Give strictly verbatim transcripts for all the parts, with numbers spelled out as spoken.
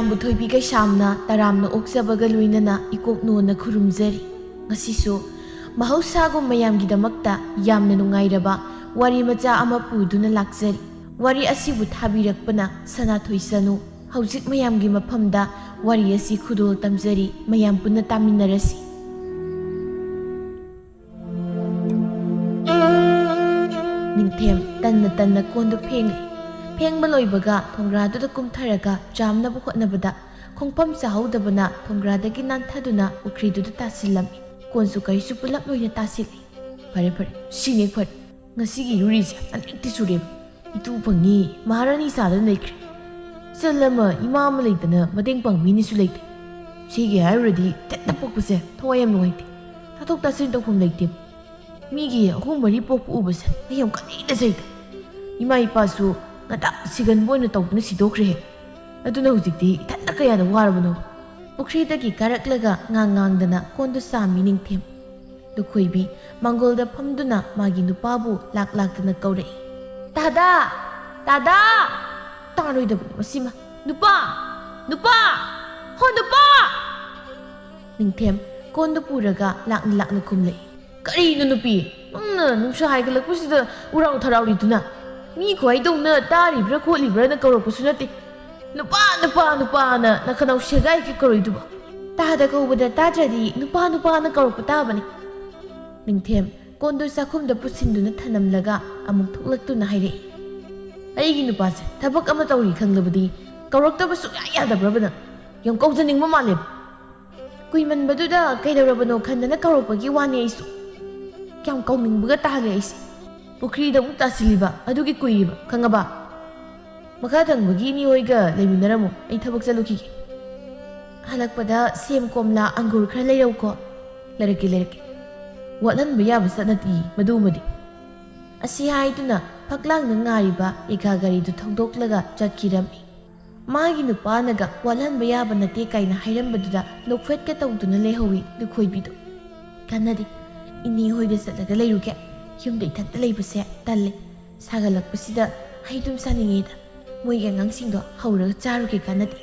ꯃꯌꯥꯝꯕꯨ ꯊꯣꯏꯕꯤ ꯀꯩꯁꯥꯝꯅ ꯇꯔꯥꯝꯅ ꯑꯣꯛꯆꯕꯒ ꯂꯣꯏꯅꯅ ꯏꯀꯣꯛ ꯅꯣꯟꯅ ꯈꯨꯔꯨꯝꯖꯔꯤ꯫ ꯉꯁꯤꯁꯨ ꯃꯍꯧꯁꯥꯒꯨꯝ ꯃꯌꯥꯝꯒꯤꯗꯃꯛꯇ ꯌꯥꯝꯅ ꯅꯨꯡꯉꯥꯏꯔꯕ ꯋꯥꯔꯤ ꯃꯆꯥ ꯑꯃ ꯄꯨꯗꯨꯅ ꯂꯥꯛꯆꯔꯤ꯫ ꯋꯥꯔꯤ ꯑꯁꯤꯕꯨ ꯊꯥꯕꯤꯔꯛꯄꯅ ꯁꯅꯥꯊꯣꯏ ꯆꯅꯨ꯫ ꯍꯧꯖꯤꯛ ꯃꯌꯥꯝꯒꯤ ꯃꯐꯝꯗ ꯋꯥꯔꯤ ꯑꯁꯤ ꯈꯨꯗꯣꯜ ꯇꯝꯖꯔꯤ, ꯃꯌꯥꯝ ꯄꯨꯟꯅ ꯇꯥꯃꯤꯟꯅꯔꯁꯤ꯫ ꯅꯤꯡꯊꯦꯝ ꯇꯟꯅ ꯇꯟꯅ ꯀꯣꯟꯗꯨ ꯐꯦꯡꯂꯤ꯫ ꯐꯦꯡꯕ ꯂꯣꯏꯕꯒ ꯊꯣꯡꯒ꯭ꯔꯥꯗꯨꯗ ꯀꯨꯝꯊꯔꯒ ꯆꯥꯝꯅꯕ ꯍꯣꯠꯅꯕꯗ ꯈꯣꯡꯐꯝ ꯆꯥꯍꯧꯗꯕꯅ ꯊꯣꯡꯒ꯭ꯔꯥꯗꯒꯤ ꯅꯥꯟꯊꯗꯨꯅ ꯄꯨꯈ꯭ꯔꯤꯗꯨꯗ ꯇꯥꯁꯤꯜꯂꯝꯃꯤ꯫ ꯀꯣꯟꯁꯨ ꯀꯩꯁꯨ ꯄꯨꯂꯞ ꯂꯣꯏꯅ ꯇꯥꯁꯤꯜꯂꯤ꯫ ꯐꯔꯦ ꯐꯔꯦ, ꯁꯤꯅꯦ ꯐꯔꯦ꯫ ꯉꯁꯤꯒꯤ ꯏꯔꯨꯔꯤꯁꯦ ꯑꯅꯤꯔꯛꯇꯤ ꯁꯨꯔꯦꯕ꯫ ꯏꯇꯨ ꯐꯪꯉꯤ, ꯃꯍꯥꯔꯥꯅꯤ ꯁꯥꯗꯅ ꯂꯩꯈ꯭ꯔꯦ꯫ ꯏꯆꯜ ꯑꯃ, ꯏꯃꯥ ꯑꯃ ꯂꯩꯇꯅ ꯃꯇꯦꯡ ꯄꯥꯡꯕꯤꯅꯤꯁꯨ ꯂꯩꯇꯦ꯫ ꯁꯤꯒꯤ ꯍꯥꯏꯔꯨꯔꯗꯤ ꯏꯊꯟꯇ ꯄꯣꯛꯄꯁꯦ ꯊꯋꯥꯏ ꯌꯥꯝ ꯅꯨꯡꯉꯥꯏꯇꯦ꯫ ꯇꯥꯊꯣꯛ ꯇꯥꯁꯤꯟ ꯇꯧꯐꯝ ꯂꯩꯇꯦ꯫ ꯃꯤꯒꯤ ꯑꯍꯨꯝ ꯃꯔꯤ ꯄꯣꯛꯄ ꯎꯕꯁꯦ ꯑꯩ ꯌꯥꯝ ꯀꯟꯅ ꯏꯅꯖꯩꯗ꯫ ꯏꯃꯥ ꯏꯄꯥꯁꯨ ꯉꯟꯇꯥ ꯁꯤꯒꯟꯕ ꯑꯣꯏꯅ ꯇꯧꯗꯨꯅ ꯁꯤꯗꯣꯛꯈ꯭ꯔꯦꯍꯦ꯫ ꯑꯗꯨꯅ ꯍꯧꯖꯤꯛꯇꯤ ꯏꯊꯟꯇ ꯀꯌꯥꯗ ꯋꯥꯔꯕꯅꯣ꯫ ꯄꯨꯈ꯭ꯔꯤꯗꯒꯤ ꯀꯥꯔꯛꯂꯒ ꯉꯥꯡ ꯉꯥꯡꯗꯅ ꯀꯣꯟꯗꯨ ꯆꯥꯝꯃꯤ ꯅꯤꯡꯊꯦꯝ꯫ ꯂꯨꯈꯣꯏꯕꯤ ꯃꯥꯡꯒꯣꯜꯗ ꯐꯝꯗꯨꯅ ꯃꯥꯒꯤ ꯅꯨꯄꯥꯕꯨ ꯂꯥꯛ ꯂꯥꯛꯇꯅ ꯀꯧꯔꯛꯏ꯫ "ꯇꯥꯗꯥ! ꯇꯥꯗꯥ!" ꯇꯥꯔꯣꯏꯗꯕꯅꯤ ꯃꯁꯤꯃ꯫ "ꯅꯨꯄꯥ! ꯅꯨꯄꯥ! ꯍꯣ ꯅꯨꯄꯥ!" ꯅꯤꯡꯊꯦꯝ ꯀꯣꯟꯗꯨ ꯄꯨꯔꯒ ꯂꯥꯛꯅ ꯂꯥꯛꯅ ꯈꯨꯝꯂꯛꯏ꯫ "ꯀꯔꯤꯅꯣ ꯅꯨꯄꯤ? ꯅꯪꯅ ꯅꯨꯡꯁꯥ ꯍꯥꯏꯒꯠꯂꯛꯄꯁꯤꯗ ꯎꯔꯥꯎ ꯊꯔꯥꯎꯔꯤꯗꯨꯅ? ꯃꯤ ꯈ꯭ꯋꯥꯏꯗꯧꯅ ꯇꯥꯔꯤꯕ꯭ꯔꯥ ꯈꯣꯠꯂꯤꯕ꯭ꯔꯥꯅ ꯀꯧꯔꯛꯄꯁꯨ ꯅꯠꯇꯦ꯫ ꯅꯨꯄꯥ, ꯅꯨꯄꯥ, ꯅꯨꯄꯥꯅ ꯅꯈꯅꯥꯎ ꯁꯦꯒꯥꯏꯒꯦ ꯀꯧꯔꯣꯏꯗꯨꯕ? ꯇꯥꯗ ꯀꯧꯕꯗ ꯇꯥꯗ꯭ꯔꯗꯤ ꯅꯨꯄꯥ, ꯅꯨꯄꯥꯅ ꯀꯧꯔꯛꯄ ꯇꯥꯕꯅꯤ꯫" ꯅꯤꯡꯊꯦꯝ ꯀꯣꯟꯗꯨ ꯆꯥꯛꯈꯨꯝꯗ ꯄꯨꯁꯤꯟꯗꯨꯅ ꯊꯅꯝꯂꯒ ꯑꯃꯨꯛ ꯊꯣꯛꯂꯛꯇꯨꯅ ꯍꯥꯏꯔꯛꯏ꯫ "ꯑꯩꯒꯤ ꯅꯨꯄꯥꯁꯦ ꯊꯕꯛ ꯑꯃ ꯇꯧꯔꯤ ꯈꯪꯂꯕꯗꯤ ꯀꯧꯔꯛꯇꯕ ꯁꯨꯡꯌꯥ ꯌꯥꯗꯕ꯭ꯔꯕ ꯅꯪ? ꯌꯥꯝ ꯀꯧꯖꯅꯤꯡꯕ ꯃꯥꯜꯂꯦꯕ꯫ ꯀꯨꯏꯃꯟꯕꯗꯨꯗ ꯀꯩꯗꯧꯔꯕꯅꯣ ꯈꯟꯗꯅ ꯀꯧꯔꯛꯄꯒꯤ ꯋꯥꯅꯤ ꯑꯩꯁꯨ꯫ ꯀꯌꯥꯝ ꯀꯧꯅꯤꯡꯕꯒ ꯇꯥꯍꯜꯂꯦ ꯑꯩꯁꯦ꯫ ꯄꯨꯈ꯭ꯔꯤꯗ ꯑꯃꯨꯛ ꯇꯥꯁꯤꯜꯂꯤꯕ ꯑꯗꯨꯒꯤ ꯀꯨꯏꯔꯤꯕ, ꯈꯪꯉꯕ? ꯃꯈꯥ ꯊꯪꯕꯒꯤ ꯏꯅꯦ ꯍꯣꯏꯒ ꯂꯩꯃꯤꯟꯅꯔꯝꯃꯣ, ꯑꯩ ꯊꯕꯛ ꯆꯠꯂꯨꯈꯤꯒꯦ꯫ ꯍꯜꯂꯛꯄꯗ ꯁꯦꯝ, ꯀꯣꯝꯂꯥ, ꯑꯪꯒꯨꯔ ꯈꯔ ꯂꯩꯔꯧꯀꯣ꯫" "ꯂꯩꯔꯛꯀꯦ, ꯂꯩꯔꯛꯀꯦ꯫ ꯋꯥꯠꯍꯟꯕ ꯌꯥꯕ ꯆꯠꯅꯗꯤ ꯃꯗꯨꯃꯗꯤ꯫" ꯑꯁꯤ ꯍꯥꯏꯗꯨꯅ ꯐꯛꯂꯥꯡꯗ ꯉꯥꯔꯤꯕ ꯔꯦꯈꯥ ꯒꯥꯔꯤꯗꯨ ꯊꯧꯗꯣꯛꯂꯒ ꯆꯠꯈꯤꯔꯝꯃꯤ꯫ ꯃꯥꯒꯤ ꯅꯨꯄꯥꯅꯒ ꯋꯥꯠꯍꯟꯕ ꯌꯥꯕ ꯅꯠꯇꯦ ꯀꯥꯏꯅ ꯍꯥꯏꯔꯝꯕꯗꯨꯗ ꯅꯣꯛꯐꯦꯠꯀ ꯇꯧꯗꯨꯅ ꯂꯩꯍꯧꯏ ꯂꯨꯈꯣꯏꯕꯤꯗꯣ꯫ "ꯀꯥꯟꯅꯗꯦ, ꯏꯅꯦ ꯍꯣꯏꯗ ꯆꯠꯂꯒ ꯂꯩꯔꯨꯒꯦ꯫ ꯌꯨꯝꯗ ꯏꯊꯟꯇ ꯂꯩꯕꯁꯦ ꯇꯜꯂꯦ꯫ ꯁꯥꯒꯠꯂꯛꯄꯁꯤꯗ ꯍꯩ ꯑꯗꯨꯝ ꯆꯥꯅꯤꯡꯉꯦꯗ꯫ ꯃꯣꯏꯒꯤ ꯑꯉꯥꯡꯁꯤꯡꯗꯣ ꯍꯧꯔꯒ ꯆꯥꯔꯨꯒꯦ, ꯀꯥꯟꯅꯗꯦ꯫"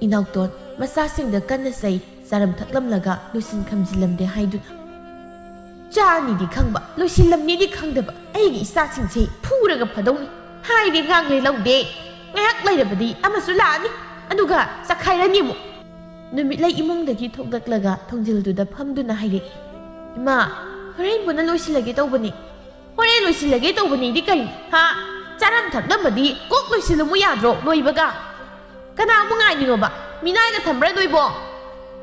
ꯏꯅꯥꯎꯇꯣꯟ ꯃꯆꯥꯁꯤꯡꯗ ꯀꯟꯅ ꯆꯩ, ꯆꯥꯔꯝ ꯊꯛꯂꯝꯂꯒ ꯂꯣꯏꯁꯤꯟ ꯈꯝꯖꯤꯜꯂꯝꯗꯦ ꯍꯥꯏꯗꯨꯅ꯫ ꯆꯥꯅꯤꯗꯤ ꯈꯪꯕ, ꯂꯣꯏꯁꯤꯜꯂꯝꯅꯤꯗꯤ ꯈꯪꯗꯕ ꯑꯩꯒꯤ ꯏꯆꯥꯁꯤꯡꯁꯦ ꯐꯨꯔꯒ ꯐꯗꯧꯅꯤ꯫ ꯍꯥꯏꯔꯦ ꯉꯥꯡꯂꯦ ꯂꯧꯗꯦ꯫ ꯉꯥꯏꯍꯥꯛ ꯂꯩꯔꯕꯗꯤ ꯑꯃꯁꯨ ꯂꯥꯛꯑꯅꯤ, ꯑꯗꯨꯒ ꯆꯈꯥꯏꯔꯅꯤ ꯑꯃꯨꯛ꯫ ꯅꯨꯃꯤꯠꯂꯩ ꯏꯃꯨꯡꯗꯒꯤ ꯊꯣꯛꯂꯛꯂꯒ ꯊꯣꯡꯖꯤꯜꯗꯨꯗ ꯐꯝꯗꯨꯅ ꯍꯥꯏꯔꯛꯏ, "ꯏꯃꯥ, ꯍꯣꯔꯦꯟ ꯄꯨꯟꯅ ꯂꯣꯏꯁꯤꯜꯂꯒꯦ ꯇꯧꯕꯅꯦ"꯫ "ꯍꯣꯔꯦꯟ ꯂꯣꯏꯁꯤꯜꯂꯒꯦ ꯇꯧꯕꯅꯤꯗꯤ ꯀꯔꯤ? ꯍꯥ? ꯆꯥꯔꯝ ꯊꯛꯂꯝꯕꯗꯤ ꯀꯣꯛ ꯂꯣꯏꯁꯤꯜꯂꯝꯃꯨ ꯌꯥꯗ꯭ꯔꯣ ꯂꯣꯏꯕꯒ? ꯀꯅꯥ ꯑꯃꯨꯛ ꯉꯥꯏꯔꯤꯅꯣꯕ? ꯃꯤꯅꯥꯏꯒ ꯊꯝꯕ꯭ꯔꯥ ꯅꯣꯏꯕꯣ?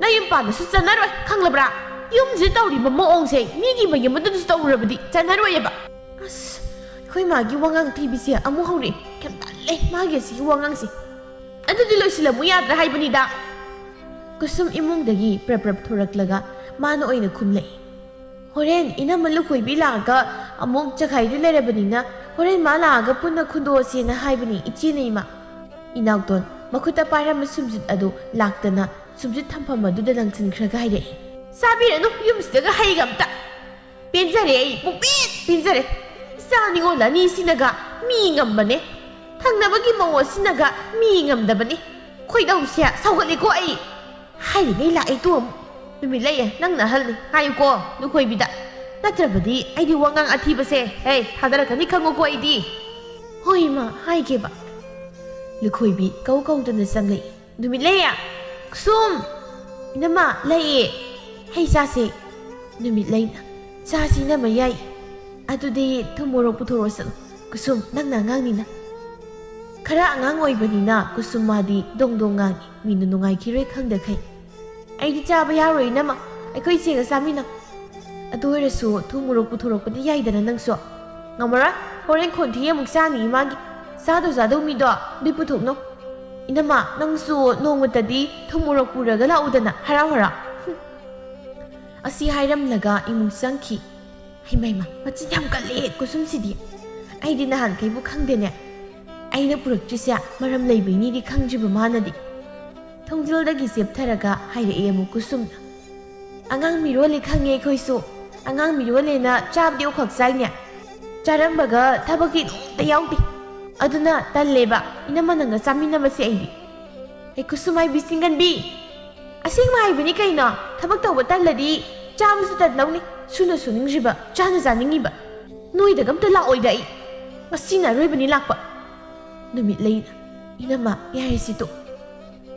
ꯅꯌꯨꯝ ꯄꯥꯟꯕꯁꯨ ꯆꯠꯅꯔꯣꯏ, ꯈꯪꯂꯕ꯭ꯔꯥ? ꯌꯨꯝꯁꯤꯗ ꯇꯧꯔꯤꯕ ꯃꯑꯣꯡꯁꯦ ꯃꯤꯒꯤ ꯃꯌꯨꯝ ꯑꯗꯨꯗꯁꯨ ꯇꯧꯔꯨꯔꯕꯗꯤ ꯆꯠꯅꯔꯣꯏꯑꯕ"꯫ ꯑꯁ, ꯑꯩꯈꯣꯏ ꯃꯥꯒꯤ ꯋꯥꯉꯥꯡ ꯊꯤꯕꯤꯁꯦ ꯑꯃꯨꯛ ꯍꯧꯔꯛꯑꯦ꯫ ꯌꯥꯝ ꯇꯜꯂꯦ ꯃꯥꯒꯤ ꯑꯁꯤꯒꯤ ꯋꯥꯉꯥꯡꯁꯦ꯫ "ꯑꯗꯨꯗꯤ ꯂꯣꯏꯁꯤꯜꯂꯝꯃꯨ ꯌꯥꯗ꯭ꯔꯥ ꯍꯥꯏꯕꯅꯤꯗ"꯫ ꯀꯨꯁꯨꯝ ꯏꯃꯨꯡꯗꯒꯤ ꯄ꯭ꯔꯞ ꯄ꯭ꯔꯞ ꯊꯣꯔꯛꯂꯒ ꯃꯥꯅ ꯑꯣꯏꯅ ꯈꯨꯝꯂꯛꯏ꯫ "ꯍꯣꯔꯦꯟ ꯏꯅꯝꯃ ꯂꯨꯈꯣꯏꯕꯤ ꯂꯥꯛꯑꯒ ꯑꯃꯨꯛ ꯆꯈꯥꯏꯗꯨ ꯂꯩꯔꯕꯅꯤꯅ ꯍꯣꯔꯦꯟ ꯃꯥ ꯂꯥꯛꯑꯒ ꯄꯨꯟꯅ ꯈꯨꯟꯗꯣꯛꯑꯁꯦꯅ ꯍꯥꯏꯕꯅꯤ ꯏꯆꯦꯅ ꯏꯃꯥ"꯫ ꯏꯅꯥꯎꯇꯣꯟ ꯃꯈꯨꯠꯇ ꯄꯥꯏꯔꯝꯕ ꯁꯨꯝꯖꯤꯠ ꯑꯗꯨ ꯂꯥꯛꯇꯅ ꯁꯨꯝꯖꯤꯠ ꯊꯝꯐꯝ ꯑꯗꯨꯗ ꯂꯪꯁꯤꯟꯈ꯭ꯔꯒ ꯍꯥꯏꯔꯛꯏ꯫ "ꯆꯥꯕꯤꯔꯅꯨ ꯌꯨꯝꯁꯤꯗꯒ ꯍꯩꯒ ꯑꯝꯇ꯫ ꯄꯦꯟꯖꯔꯦ ꯑꯩ, ꯄꯨꯡꯄꯦꯟ ꯄꯦꯟꯖꯔꯦ꯫ ꯏꯆꯥ ꯅꯤꯉꯣꯜ ꯑꯅꯤꯁꯤꯅꯒ ꯃꯤ ꯉꯝꯕꯅꯦ꯫ ꯊꯪꯅꯕꯒꯤ ꯃꯧ ꯑꯁꯤꯅꯒ ꯃꯤ ꯉꯝꯗꯕꯅꯦ꯫ ꯈꯣꯏꯗꯧꯁꯦ ꯁꯥꯎꯒꯠꯂꯦꯀꯣ ꯑꯩ꯫ ꯍꯥꯏꯔꯤꯉꯩ ꯂꯥꯛꯑꯦ ꯇꯨ ꯑꯃꯨꯛ꯫ ꯅꯨꯃꯤꯠ ꯂꯩꯌꯦ, ꯅꯪꯅ ꯑꯍꯜꯅꯤ꯫ ꯍꯥꯏꯌꯨꯀꯣ ꯂꯨꯈꯣꯏꯕꯤꯗ꯫ ꯅꯠꯇ꯭ꯔꯕꯗꯤ ꯑꯩꯗꯤ ꯋꯥꯉꯥꯡ ꯑꯊꯤꯕꯁꯦ, ꯍꯦ, ꯊꯥꯗꯔꯛꯀꯅꯤ ꯈꯪꯉꯨꯀꯣ ꯑꯩꯗꯤ꯫ "ꯍꯣꯏ ꯏꯃꯥ, ꯍꯥꯏꯒꯦꯕ"꯫ ꯂꯨꯈꯣꯏꯕꯤ ꯀꯧ ꯀꯧꯗꯅ ꯆꯪꯂꯛꯏ꯫ "ꯅꯨꯃꯤꯠ ꯂꯩꯌꯦ"꯫ "ꯀꯨꯁꯨꯝ"꯫ "ꯏꯅꯝꯃ, ꯂꯩꯌꯦ꯫ ꯍꯩ ꯆꯥꯁꯦ"꯫ ꯅꯨꯃꯤꯠ ꯂꯩꯅ꯫ "ꯆꯥꯁꯤ ꯏꯅꯝꯃ, ꯌꯥꯏ꯫ ꯑꯗꯨꯗꯤ ꯊꯨꯝ ꯃꯣꯔꯣꯛ ꯄꯨꯊꯣꯔꯛꯑꯣ ꯆꯠꯂꯣ"꯫ "ꯀꯨꯁꯨꯝ, ꯅꯪꯅ ꯑꯉꯥꯡꯅꯤꯅ"꯫ ꯈꯔ ꯑꯉꯥꯡ ꯑꯣꯏꯕꯅꯤꯅ ꯀꯨꯁꯨꯝ ꯃꯥꯗꯤ ꯗꯣꯡ ꯗꯣꯡ ꯉꯥꯡꯉꯤ, ꯃꯤꯅ ꯅꯨꯡꯉꯥꯏꯈꯤꯔꯣꯏ ꯈꯪꯗꯈꯩ꯫ "ꯑꯩꯗꯤ ꯆꯥꯕ ꯌꯥꯔꯣꯏ ꯏꯅꯝꯃ, ꯑꯩꯈꯣꯏ ꯏꯆꯦꯒ ꯆꯥꯃꯤꯟꯅꯧ"꯫ "ꯑꯗꯨ ꯑꯣꯏꯔꯁꯨ ꯊꯨꯝ ꯃꯣꯔꯣꯛ ꯄꯨꯊꯣꯔꯛꯄꯗꯤ ꯌꯥꯏꯗꯅ ꯅꯪꯁꯨ"꯫ "ꯉꯝꯃꯔꯣꯏ, ꯍꯣꯔꯦꯟ ꯈꯣꯟꯊꯤ ꯑꯃꯨꯛ ꯆꯥꯅꯤ ꯏꯃꯥꯒꯤ꯫ ꯆꯥꯗꯧ ꯆꯥꯗꯧ ꯃꯤꯗꯣ ꯑꯗꯨꯏ ꯄꯨꯊꯣꯛꯅꯧ"꯫ "ꯏꯅꯝꯃ, ꯅꯪꯁꯨ ꯅꯣꯡꯃꯇꯗꯤ ꯊꯨꯝ ꯃꯣꯔꯣꯛ ꯄꯨꯔꯒ ꯂꯥꯛꯎꯗꯅ ꯍꯔꯥꯎ ꯍꯔꯥꯎ"꯫ ꯑꯁꯤ ꯍꯥꯏꯔꯝꯂꯒ ꯏꯃꯨꯡ ꯆꯪꯈꯤ꯫ ꯍꯩꯃꯩꯃ, ꯃꯆꯤꯟ ꯌꯥꯝ ꯀꯜꯂꯦ ꯀꯨꯁꯨꯝꯁꯤꯗꯤ꯫ ꯑꯩꯗꯤ ꯅꯍꯥꯟꯈꯩꯕꯨ ꯈꯪꯗꯦꯅꯦ꯫ ꯑꯩꯅ ꯄꯨꯔꯛꯇ꯭ꯔꯤꯁꯦ ꯃꯔꯝ ꯂꯩꯕꯩꯅꯤꯗꯤ ꯈꯪꯗ꯭ꯔꯤꯕ ꯃꯥꯅꯗꯤ꯫ ꯊꯣꯡꯖꯤꯜꯗꯒꯤ ꯆꯦꯞꯊꯔꯒ ꯍꯥꯏꯔꯛꯑꯦ ꯑꯃꯨꯛ ꯀꯨꯁꯨꯝꯅ꯫ "ꯑꯉꯥꯡ ꯃꯤꯔꯣꯜꯂꯦ ꯈꯪꯉꯦ ꯑꯩꯈꯣꯏꯁꯨ꯫ ꯑꯉꯥꯡ ꯃꯤꯔꯣꯜꯂꯦꯅ ꯆꯥꯕꯗꯤ ꯑꯣꯈꯛ ꯆꯥꯏꯅꯦ꯫ ꯆꯥꯔꯝꯕꯒ ꯊꯕꯛꯇꯤ ꯅꯣꯡꯇ ꯌꯥꯎꯗꯦ꯫ ꯑꯗꯨꯅ ꯇꯜꯂꯦꯕ ꯏꯅꯝꯃ ꯅꯪꯒ ꯆꯥꯃꯤꯟꯅꯕꯁꯦ ꯑꯩꯗꯤ"꯫ ꯑꯩ ꯈꯨꯠꯁꯨꯃꯥꯏꯕꯤ ꯆꯤꯡꯒꯟꯕꯤ, ꯑꯁꯦꯡꯕ ꯍꯥꯏꯕꯅꯤ ꯀꯩꯅꯣ꯫ ꯊꯕꯛ ꯇꯧꯕ ꯇꯜꯂꯗꯤ ꯆꯥꯕꯁꯨ ꯇꯟꯗꯧꯅꯤ꯫ ꯁꯨꯅ ꯁꯨꯅꯤꯡꯗ꯭ꯔꯤꯕ, ꯆꯥꯅ ꯆꯥꯅꯤꯡꯉꯤꯕ꯫ ꯅꯣꯏꯗꯒ ꯑꯝꯇ ꯂꯥꯛꯑꯣꯏꯗ ꯑꯩ꯫ ꯉꯁꯤꯅ ꯑꯔꯣꯏꯕꯅꯤ ꯂꯥꯛꯄ꯫ ꯅꯨꯃꯤꯠꯂꯩꯅ, "ꯏꯅꯝꯃ, ꯌꯥꯔꯦ ꯁꯤ ꯇꯣꯛ꯫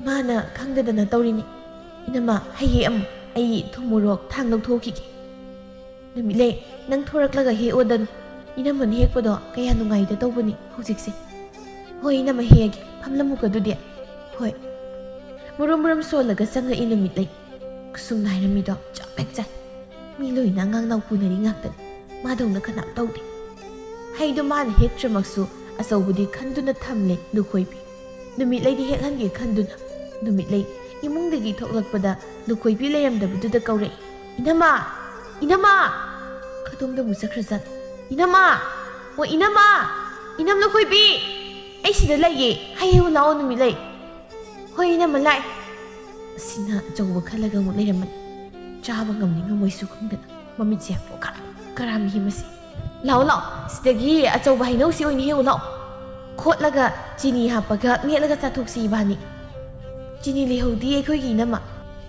ꯃꯥꯅ ꯈꯪꯗꯗꯅ ꯇꯧꯔꯤꯅꯤ꯫ ꯏꯅꯝꯃ, ꯍꯩꯌꯦ ꯑꯃꯨꯛ꯫ ꯑꯩ ꯊꯨꯝ ꯃꯣꯔꯣꯛ ꯊꯥꯡ ꯂꯧꯊꯣꯛꯈꯤꯒꯦ꯫" "ꯅꯨꯃꯤꯠꯂꯩ, ꯅꯪ ꯊꯣꯔꯛꯂꯒ ꯍꯦꯛꯑꯣꯗꯅ꯫ ꯏꯅꯝꯃꯅ ꯍꯦꯛꯄꯗꯣ ꯀꯌꯥ ꯅꯨꯡꯉꯥꯏꯗ ꯇꯧꯕꯅꯤ ꯍꯧꯖꯤꯛꯁꯦ꯫" "ꯍꯣꯏ ꯏꯅꯝꯃ, ꯍꯦꯛꯑꯒꯦ꯫ ꯐꯝꯂꯝꯃꯨꯀꯣ ꯑꯗꯨꯗꯤ꯫" "ꯍꯣꯏ꯫" ꯃꯨꯔꯨꯝ ꯃꯨꯔꯨꯝ ꯁꯣꯜꯂꯒ ꯆꯪꯉꯛꯏ ꯅꯨꯃꯤꯠꯂꯩ꯫ ꯀꯨꯁꯨꯝꯅ ꯍꯥꯏꯔꯝꯃꯤꯗꯣ ꯆꯞ ꯍꯦꯛ ꯆꯥꯏ꯫ ꯃꯤ ꯂꯣꯏꯅ ꯑꯉꯥꯡ ꯅꯥꯎꯄꯨꯅꯔꯤ ꯉꯥꯛꯇꯅꯤ꯫ ꯃꯥꯗꯧꯅ ꯀꯅꯥꯝ ꯇꯧꯗꯦ꯫ ꯍꯩꯗꯣ ꯃꯥꯅ ꯍꯦꯛꯇ꯭ꯔꯃꯛꯁꯨ ꯑꯆꯧꯕꯗꯤ ꯈꯟꯗꯨꯅ ꯊꯝꯂꯦ ꯂꯨꯈꯣꯏꯕꯤ꯫ ꯅꯨꯃꯤꯠꯂꯩꯗꯤ ꯍꯦꯛꯍꯟꯒꯦ ꯈꯟꯗꯨꯅ꯫ ꯅꯨꯃꯤꯠꯂꯩ ꯏꯃꯨꯡꯗꯒꯤ ꯊꯣꯛꯂꯛꯄꯗ ꯂꯨꯈꯣꯏꯕꯤ ꯂꯩꯔꯝꯗꯕꯗꯨꯗ ꯀꯧꯔꯛꯏ꯫ "ꯏꯅꯝꯃ! ꯏꯅꯝꯃ!" ꯈꯗꯣꯝꯗ ꯑꯃꯨꯛ ꯆꯠꯈ꯭ꯔꯖꯥꯠ꯫ "ꯏꯅꯝꯃ! ꯑꯣ ꯏꯅꯝꯃ! ꯏꯅꯝ ꯂꯨꯈꯣꯏꯕꯤ! ꯑꯩ ꯁꯤꯗ ꯂꯩꯌꯦ꯫ ꯍꯩ ꯍꯦꯛꯎ ꯂꯥꯛꯑꯣ ꯅꯨꯃꯤꯠꯂꯩ꯫" "ꯍꯣꯏ ꯏꯅꯝꯃ, ꯂꯥꯛꯑꯦ꯫" ꯑꯁꯤꯅ ꯑꯆꯧꯕ ꯈꯜꯂꯒ ꯑꯃꯨꯛ ꯂꯩꯔꯝꯃꯅꯤ꯫ ꯆꯥꯕ ꯉꯝꯅꯤ ꯉꯝꯃꯣꯏꯁꯨ ꯈꯪꯗꯅ ꯃꯃꯤꯠꯁꯦ ꯄꯣꯛꯈꯥꯏ ꯀꯔꯥꯝꯃꯤ ꯃꯁꯤ꯫ "ꯂꯥꯛꯑꯣ ꯂꯥꯛꯑꯣ, ꯁꯤꯗꯒꯤ ꯑꯆꯧꯕ ꯍꯩꯅꯧꯁꯤ ꯑꯣꯏꯅ ꯍꯦꯛꯎ ꯂꯥꯛꯑꯣ꯫ ꯈꯣꯠꯂꯒ ꯆꯤꯅꯤ ꯍꯥꯞꯄꯒ ꯃꯦꯠꯂꯒ ꯆꯥꯊꯣꯛꯁꯤ ꯏꯕꯥꯅꯤ꯫" "ꯆꯤꯅꯤ ꯂꯩꯍꯧꯗꯤ ꯑꯩꯈꯣꯏꯒꯤ ꯏꯅꯝꯃ꯫"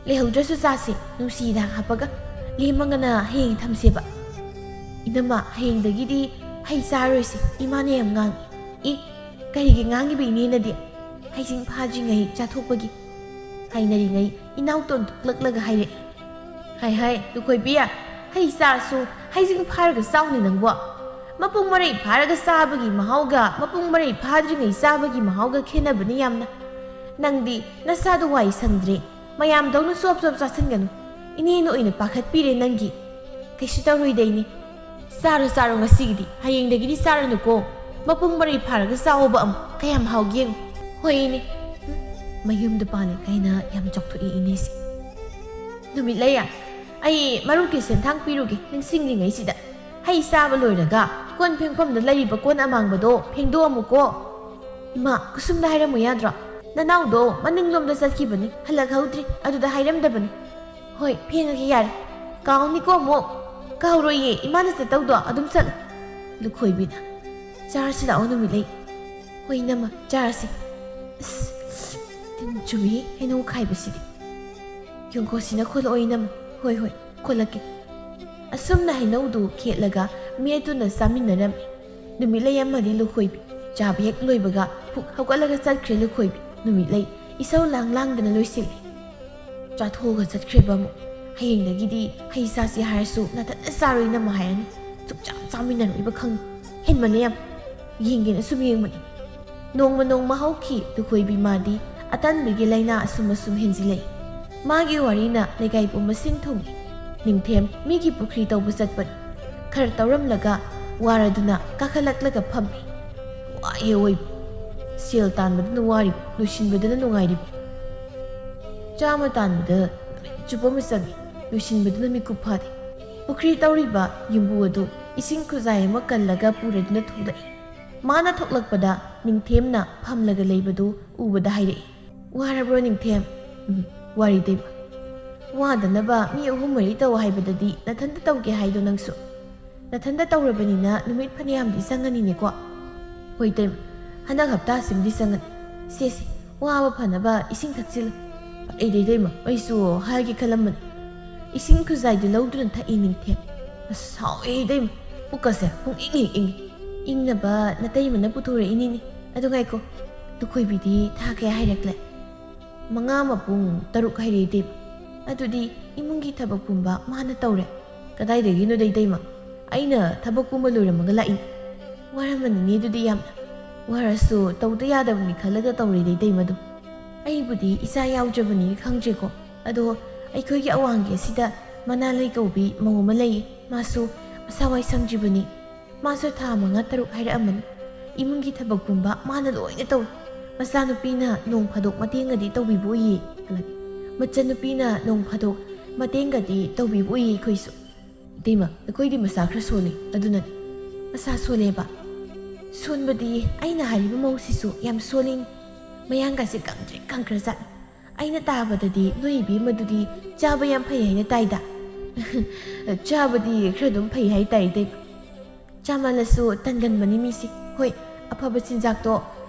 "ꯂꯩꯍꯧꯗ꯭ꯔꯁꯨ ꯆꯥꯁꯤ, ꯅꯨꯡꯁꯤ ꯍꯤꯗꯥꯛ ꯍꯥꯞꯄꯒ ꯂꯦꯝꯃꯒꯅ ꯍꯌꯦꯡ ꯊꯝꯁꯦꯕ꯫" "ꯏꯅꯝꯃ, ꯍꯌꯦꯡꯗꯒꯤꯗꯤ ꯍꯩ ꯆꯥꯔꯣꯏꯁꯤ, ꯏꯃꯥꯅ ꯌꯥꯝ ꯉꯥꯡꯉꯤ꯫" "ꯏ, ꯀꯔꯤꯒꯤ ꯉꯥꯡꯉꯤꯕ ꯏꯅꯦꯅꯗꯤ?" "ꯍꯩꯁꯤꯡ ꯐꯥꯗ꯭ꯔꯤꯉꯩ ꯆꯥꯊꯣꯛꯄꯒꯤ꯫" ꯍꯥꯏꯅꯔꯤꯉꯩ ꯏꯅꯥꯎꯇꯣꯟ ꯊꯣꯛꯂꯛꯂꯒ ꯍꯥꯏꯔꯛꯏ꯫ "ꯍꯥꯏ ꯍꯥꯏ ꯂꯨꯈꯣꯏꯕꯤ, ꯍꯩ ꯆꯥꯔꯁꯨ ꯍꯩꯁꯤꯡ ꯐꯥꯔꯒ ꯆꯥꯎꯅꯤ ꯅꯪꯕꯣ꯫ ꯃꯄꯨꯡ ꯃꯔꯩ ꯐꯥꯔꯒ ꯆꯥꯕꯒꯤ ꯃꯍꯥꯎꯒ ꯃꯄꯨꯡ ꯃꯔꯩ ꯐꯥꯗ꯭ꯔꯤꯉꯩ ꯆꯥꯕꯒꯤ ꯃꯍꯥꯎꯒ ꯈꯦꯠꯅꯕꯅꯤ ꯌꯥꯝꯅ꯫ ꯅꯪꯗꯤ ꯅꯁꯥꯗꯣ ꯋꯥꯏ ꯁꯪꯗ꯭ꯔꯦ꯫ ꯃꯌꯥꯝꯗꯧꯅ ꯆꯣꯞ ꯆꯣꯞ ꯆꯥꯁꯤꯟꯒꯅꯨ꯫ ꯏꯅꯦꯅ ꯑꯣꯏꯅ ꯄꯥꯈꯠꯄꯤꯔꯦ ꯅꯪꯒꯤ꯫ ꯀꯩꯁꯨ ꯇꯧꯔꯣꯏꯗꯩꯅꯦ꯫ ꯆꯥꯔꯣ ꯆꯥꯔꯣ ꯉꯁꯤꯒꯤꯗꯤ, ꯍꯌꯦꯡꯗꯒꯤꯗꯤ ꯆꯥꯔꯅꯨꯀꯣ꯫ ꯃꯄꯨꯡ ꯃꯔꯩ ꯐꯥꯔꯒ ꯆꯥꯎꯑꯣꯕ ꯑꯃꯨꯛ, ꯀꯌꯥꯝ ꯍꯥꯎꯒꯦ ꯌꯦꯡꯉꯨ꯫" "ꯍꯣꯏ ꯏꯅꯦ꯫" ꯃꯌꯨꯝꯗ ꯄꯥꯜꯂꯦ ꯀꯥꯏꯅ ꯌꯥꯝ ꯆꯥꯎꯊꯣꯛꯏ ꯏꯅꯦꯁꯦ꯫ "ꯅꯨꯃꯤꯠꯂꯩ, ꯑꯩ ꯃꯔꯨꯞꯀꯤ ꯁꯦꯟꯊꯥꯡ ꯄꯤꯔꯨꯒꯦ ꯅꯤꯡꯁꯤꯡꯂꯤꯉꯩꯁꯤꯗ꯫ ꯍꯩ ꯆꯥꯕ ꯂꯣꯏꯔꯒ ꯀꯣꯟ ꯐꯦꯡꯐꯝꯗ ꯂꯩꯔꯤꯕ ꯀꯣꯟ ꯑꯃꯥꯡꯕꯗꯣ ꯐꯦꯡꯗꯣꯛꯑꯝꯃꯨꯀꯣ꯫" "ꯏꯃꯥ, ꯀꯨꯁꯨꯝꯗ ꯍꯥꯏꯔꯝꯃꯨ ꯌꯥꯗ꯭ꯔꯣ? ꯅꯅꯥꯎꯗꯣ ꯃꯅꯤꯡꯂꯣꯝꯗ ꯆꯠꯈꯤꯕꯅꯤ, ꯍꯜꯂꯛꯍꯧꯗ꯭ꯔꯤ, ꯑꯗꯨꯗ ꯍꯥꯏꯔꯝꯗꯕꯅꯤ꯫" "ꯍꯣꯏ, ꯐꯦꯡꯉꯒꯦ ꯌꯥꯔꯦ꯫ ꯀꯥꯎꯅꯤꯀꯣ ꯑꯃꯨꯛ꯫" "ꯀꯥꯎꯔꯣꯏꯌꯦ, ꯏꯃꯥꯅ ꯆꯠꯇꯧꯗꯣ ꯑꯗꯨꯝ ꯆꯠꯂꯨ꯫" ꯂꯨꯈꯣꯏꯕꯤꯅ, "ꯆꯥꯔꯁꯤ ꯂꯥꯛꯑꯣ ꯅꯨꯃꯤꯠꯂꯩ꯫" "ꯍꯣꯏ ꯏꯅꯝꯃ, ꯆꯥꯔꯁꯤ꯫" "ꯑꯁ, ꯆꯨꯝꯃꯤ, ꯍꯩꯅꯧ ꯈꯥꯏꯕꯁꯤꯗꯤ꯫ ꯌꯣꯡꯈꯣꯠꯁꯤꯅ ꯈꯣꯠꯂꯛꯑꯣꯏ ꯏꯅꯝꯃ꯫ ꯍꯣꯏ, ꯍꯣꯏ, ꯈꯣꯠꯂꯛꯀꯦ꯫ ꯑꯁꯨꯝꯅ ꯍꯩꯅꯧꯗꯨ ꯈꯦꯠꯂꯒ ꯃꯤ ꯑꯗꯨꯅ ꯆꯥꯃꯤꯟꯅꯔꯝꯃꯤ꯫ ꯅꯨꯃꯤꯠꯂꯩ ꯑꯃꯗꯤ ꯂꯨꯈꯣꯏꯕꯤ꯫ ꯆꯥꯕ ꯍꯦꯛ ꯂꯣꯏꯕꯒ ꯐꯨꯛ ꯍꯧꯒꯠꯂꯒ ꯆꯠꯈ꯭ꯔꯦ ꯂꯨꯈꯣꯏꯕꯤ꯫ ꯅꯨꯃꯤꯠꯂꯩ ꯏꯁꯧ ꯂꯥꯡ ꯂꯥꯡꯗꯅ ꯂꯣꯏꯁꯤꯜꯂꯤ꯫ ꯆꯥꯊꯣꯛꯑꯒ ꯆꯠꯈ꯭ꯔꯦꯕ ꯑꯃꯨꯛ꯫ ꯍꯌꯦꯡꯗꯒꯤꯗꯤ ꯍꯩ ꯆꯥꯁꯤ ꯍꯥꯏꯔꯁꯨ ꯅꯊꯟꯅ ꯆꯥꯔꯣꯏ ꯏꯅꯝꯃ ꯍꯥꯏꯔꯅꯤ꯫ ꯆꯨꯞꯆꯥ ꯆꯥꯃꯤꯟꯅꯔꯣꯏꯕ ꯈꯪꯉꯤ꯫ ꯍꯦꯟꯃꯜꯂꯦ ꯌꯥꯝ꯫ ꯌꯦꯡꯒꯦꯅ ꯁꯨꯝ ꯌꯦꯡꯕꯅꯤ꯫ ꯅꯣꯡꯃ ꯅꯣꯡꯃ ꯍꯧꯈꯤ ꯂꯨꯈꯣꯏꯕꯤ ꯃꯥꯗꯤ ꯑꯇꯟꯕꯒꯤ ꯂꯥꯏꯅꯥ ꯑꯁꯨꯝ ꯑꯁꯨꯝ ꯍꯦꯟꯖꯤꯜꯂꯛꯏ꯫ ꯃꯥꯒꯤ ꯋꯥꯔꯤꯅ ꯂꯩꯀꯥꯏ ꯄꯨꯝꯕ ꯁꯤꯟ ꯊꯨꯡꯏ꯫ ꯅꯤꯡꯊꯦꯝ ꯃꯤꯒꯤ ꯄꯨꯈ꯭ꯔꯤ ꯇꯧꯕ ꯆꯠꯄꯅꯤ꯫ ꯈꯔ ꯇꯧꯔꯝꯂꯒ ꯋꯥꯔꯗꯨꯅ ꯀꯥꯈꯠꯂꯛꯂꯒ ꯐꯝꯃꯤ꯫ ꯋꯥꯏꯍꯦ ꯑꯣꯏꯕ꯫ ꯁꯦꯜ ꯇꯥꯟꯕꯗꯨꯅ ꯋꯥꯔꯤꯕ, ꯂꯣꯏꯁꯤꯟꯕꯗꯨꯅ ꯅꯨꯡꯉꯥꯏꯔꯤꯕ꯫ ꯆꯥꯃ ꯇꯥꯟꯕꯗ ꯅꯨꯃꯤꯠ ꯆꯨꯞꯄ ꯑꯃ ꯆꯪꯏ, ꯂꯣꯏꯁꯤꯟꯕꯗꯨꯅ ꯃꯤꯀꯨꯞ ꯐꯥꯗꯦ꯫ ꯄꯨꯈ꯭ꯔꯤ ꯇꯧꯔꯤꯕ ꯌꯨꯝꯕꯨ ꯑꯗꯨ ꯏꯁꯤꯡ ꯈꯨꯖꯥꯏ ꯑꯃ ꯀꯜꯂꯒ ꯄꯨꯔꯗꯨꯅ ꯊꯣꯛꯂꯛꯏ꯫ ꯃꯥꯅ ꯊꯣꯛꯂꯛꯄꯗ ꯅꯤꯡꯊꯦꯝꯅ ꯐꯝꯂꯒ ꯂꯩꯕꯗꯨ ꯎꯕꯗ ꯍꯥꯏꯔꯛꯏ, "ꯋꯥꯔꯕ꯭ꯔꯣ ꯅꯤꯡꯊꯦꯝ?" "ꯎꯝ, ꯋꯥꯔꯤ ꯏꯇꯩꯃ꯫ ꯋꯥꯗꯅꯕ ꯃꯤ ꯑꯍꯨꯝ ꯃꯔꯤ ꯇꯧ ꯍꯥꯏꯕꯗꯗꯤ ꯅꯊꯟꯇ ꯇꯧꯒꯦ ꯍꯥꯏꯗꯣ ꯅꯪꯁꯨ? ꯅꯊꯟꯇ ꯇꯧꯔꯕꯅꯤꯅ ꯅꯨꯃꯤꯠ ꯐꯅꯌꯥꯝꯗꯤ ꯆꯪꯉꯅꯤꯅꯦꯀꯣ?" "ꯍꯣꯏ ꯏꯇꯩꯃ, ꯍꯟꯗꯛ ꯍꯞꯇꯥꯁꯤꯃꯗꯤ ꯆꯪꯉꯅꯤ꯫ ꯁꯦ ꯁꯦ, ꯋꯥꯕ ꯐꯅꯕ ꯏꯁꯤꯡ ꯊꯛꯆꯤꯜꯂꯨ꯫" "ꯑꯩꯗꯤ ꯏꯇꯩꯃ, ꯑꯩꯁꯨ ꯍꯥꯏꯒꯦ ꯈꯜꯂꯝꯕꯅꯤ꯫ ꯏꯁꯤꯡ ꯈꯨꯖꯥꯏꯗꯨ ꯂꯧꯗꯨꯅ ꯊꯛꯏ ꯅꯤꯡꯊꯦꯝ꯫ ꯑꯁ ꯍꯥꯎꯋꯦ ꯏꯇꯩꯃ, ꯄꯨꯛꯀꯁꯦ ꯄꯨꯡ ꯏꯪ ꯍꯦꯛ ꯏꯪꯉꯤ꯫ ꯏꯪꯅꯕ ꯅꯇꯩꯃꯅ ꯄꯨꯊꯣꯔꯛꯏꯅꯤꯅꯦ꯫ ꯑꯗꯨ ꯉꯥꯏꯈꯣ, ꯂꯨꯈꯣꯏꯕꯤꯗꯤ ꯊꯥ ꯀꯌꯥ ꯍꯥꯏꯔꯛꯂꯦ?" "ꯃꯉꯥ ꯃꯄꯨꯡ ꯇꯔꯨꯛ ꯍꯥꯏꯔꯛꯏ ꯏꯇꯩꯃ꯫ ꯑꯗꯨꯗꯤ ꯏꯃꯨꯡꯒꯤ ꯊꯕꯛ ꯄꯨꯝꯕ ꯃꯥꯅ ꯇꯧꯔꯦ?" "ꯀꯗꯥꯏꯗꯒꯤꯅꯣꯗ ꯏꯇꯩꯃ, ꯑꯩꯅ ꯊꯕꯛ ꯄꯨꯝꯕ ꯂꯣꯏꯔꯝꯃꯒ ꯂꯥꯛꯏꯅꯤ꯫ ꯋꯥꯔꯝꯃꯅꯤꯅꯦ ꯑꯗꯨꯗꯤ ꯌꯥꯝꯅ꯫ ꯋꯥꯔꯁꯨ ꯇꯧꯗ ꯌꯥꯗꯕꯅꯤ ꯈꯜꯂꯒ ꯇꯧꯔꯤꯗ ꯏꯇꯩꯃ ꯑꯗꯨꯝ꯫ ꯑꯩꯕꯨꯗꯤ ꯏꯆꯥ ꯌꯥꯎꯗ꯭ꯔꯕꯅꯤ ꯈꯪꯗ꯭ꯔꯦꯀꯣ, ꯑꯗꯣ ꯑꯩꯈꯣꯏꯒꯤ ꯑꯋꯥꯡꯒꯤ ꯑꯁꯤꯗ ꯃꯅꯥ ꯂꯩ ꯀꯧꯕꯤ ꯃꯧ ꯑꯃ ꯂꯩꯌꯦ꯫ ꯃꯥꯁꯨ ꯃꯁꯥ ꯋꯥꯏ ꯁꯪꯗ꯭ꯔꯤꯕꯅꯤ꯫ ꯃꯥꯁꯨ ꯊꯥ ꯃꯉꯥ ꯇꯔꯨꯛ ꯍꯥꯏꯔꯛꯑꯝꯃꯅꯤ꯫ ꯏꯃꯨꯡꯒꯤ ꯊꯕꯛ ꯄꯨꯝꯕ ꯃꯥꯅ ꯂꯣꯏꯅ ꯇꯧꯏ꯫ ꯃꯆꯥꯅꯨꯄꯤꯅ ꯅꯣꯡ ꯐꯥꯗꯣꯛ ꯃꯇꯦꯡꯒꯗꯤ ꯇꯧꯕꯤꯕ ꯎꯏꯌꯦ꯫ ꯃꯆꯟꯅꯨꯄꯤꯅ ꯅꯣꯡ ꯐꯥꯗꯣꯛ ꯃꯇꯦꯡꯒꯗꯤ ꯇꯧꯕꯤꯕ ꯎꯏꯌꯦ ꯑꯩꯈꯣꯏꯁꯨ꯫ ꯏꯇꯩꯃ, ꯑꯩꯈꯣꯏꯗꯤ ꯃꯁꯥ ꯈꯔ ꯁꯣꯜꯂꯤ, ꯑꯗꯨꯅꯅꯤ꯫ ꯃꯁꯥ ꯁꯣꯜꯂꯦꯕ? ꯁꯣꯟꯕꯗꯤ ꯑꯩꯅ ꯍꯥꯏꯔꯤꯕ ꯃꯧꯁꯤꯁꯨ ꯌꯥꯝ ꯁꯣꯜꯂꯤꯅꯤ꯫ ꯃꯌꯥꯡꯒꯁꯦ ꯀꯪꯇ꯭ꯔꯤꯛ ꯀꯪꯈ꯭ꯔꯖꯥꯠꯅꯤ꯫ ꯑꯩꯅ ꯇꯥꯕꯗꯗꯤ ꯅꯣꯏ ꯏꯕꯦꯝꯃꯗꯨꯗꯤ ꯆꯥꯕ ꯌꯥꯝ ꯐꯩ ꯍꯥꯏꯅ ꯇꯥꯏꯗ꯫ ꯆꯥꯕꯗꯤ ꯈꯔ ꯑꯗꯨꯝ ꯐꯩ ꯍꯥꯏꯇꯥꯔꯦ ꯏꯇꯩꯃ꯫ ꯆꯥꯃꯜꯂꯁꯨ ꯇꯟꯒꯟꯕꯅꯤ ꯃꯤꯁꯦ꯫ ꯍꯣꯏ, ꯑꯐꯕ ꯆꯤꯟꯖꯥꯛꯇꯣ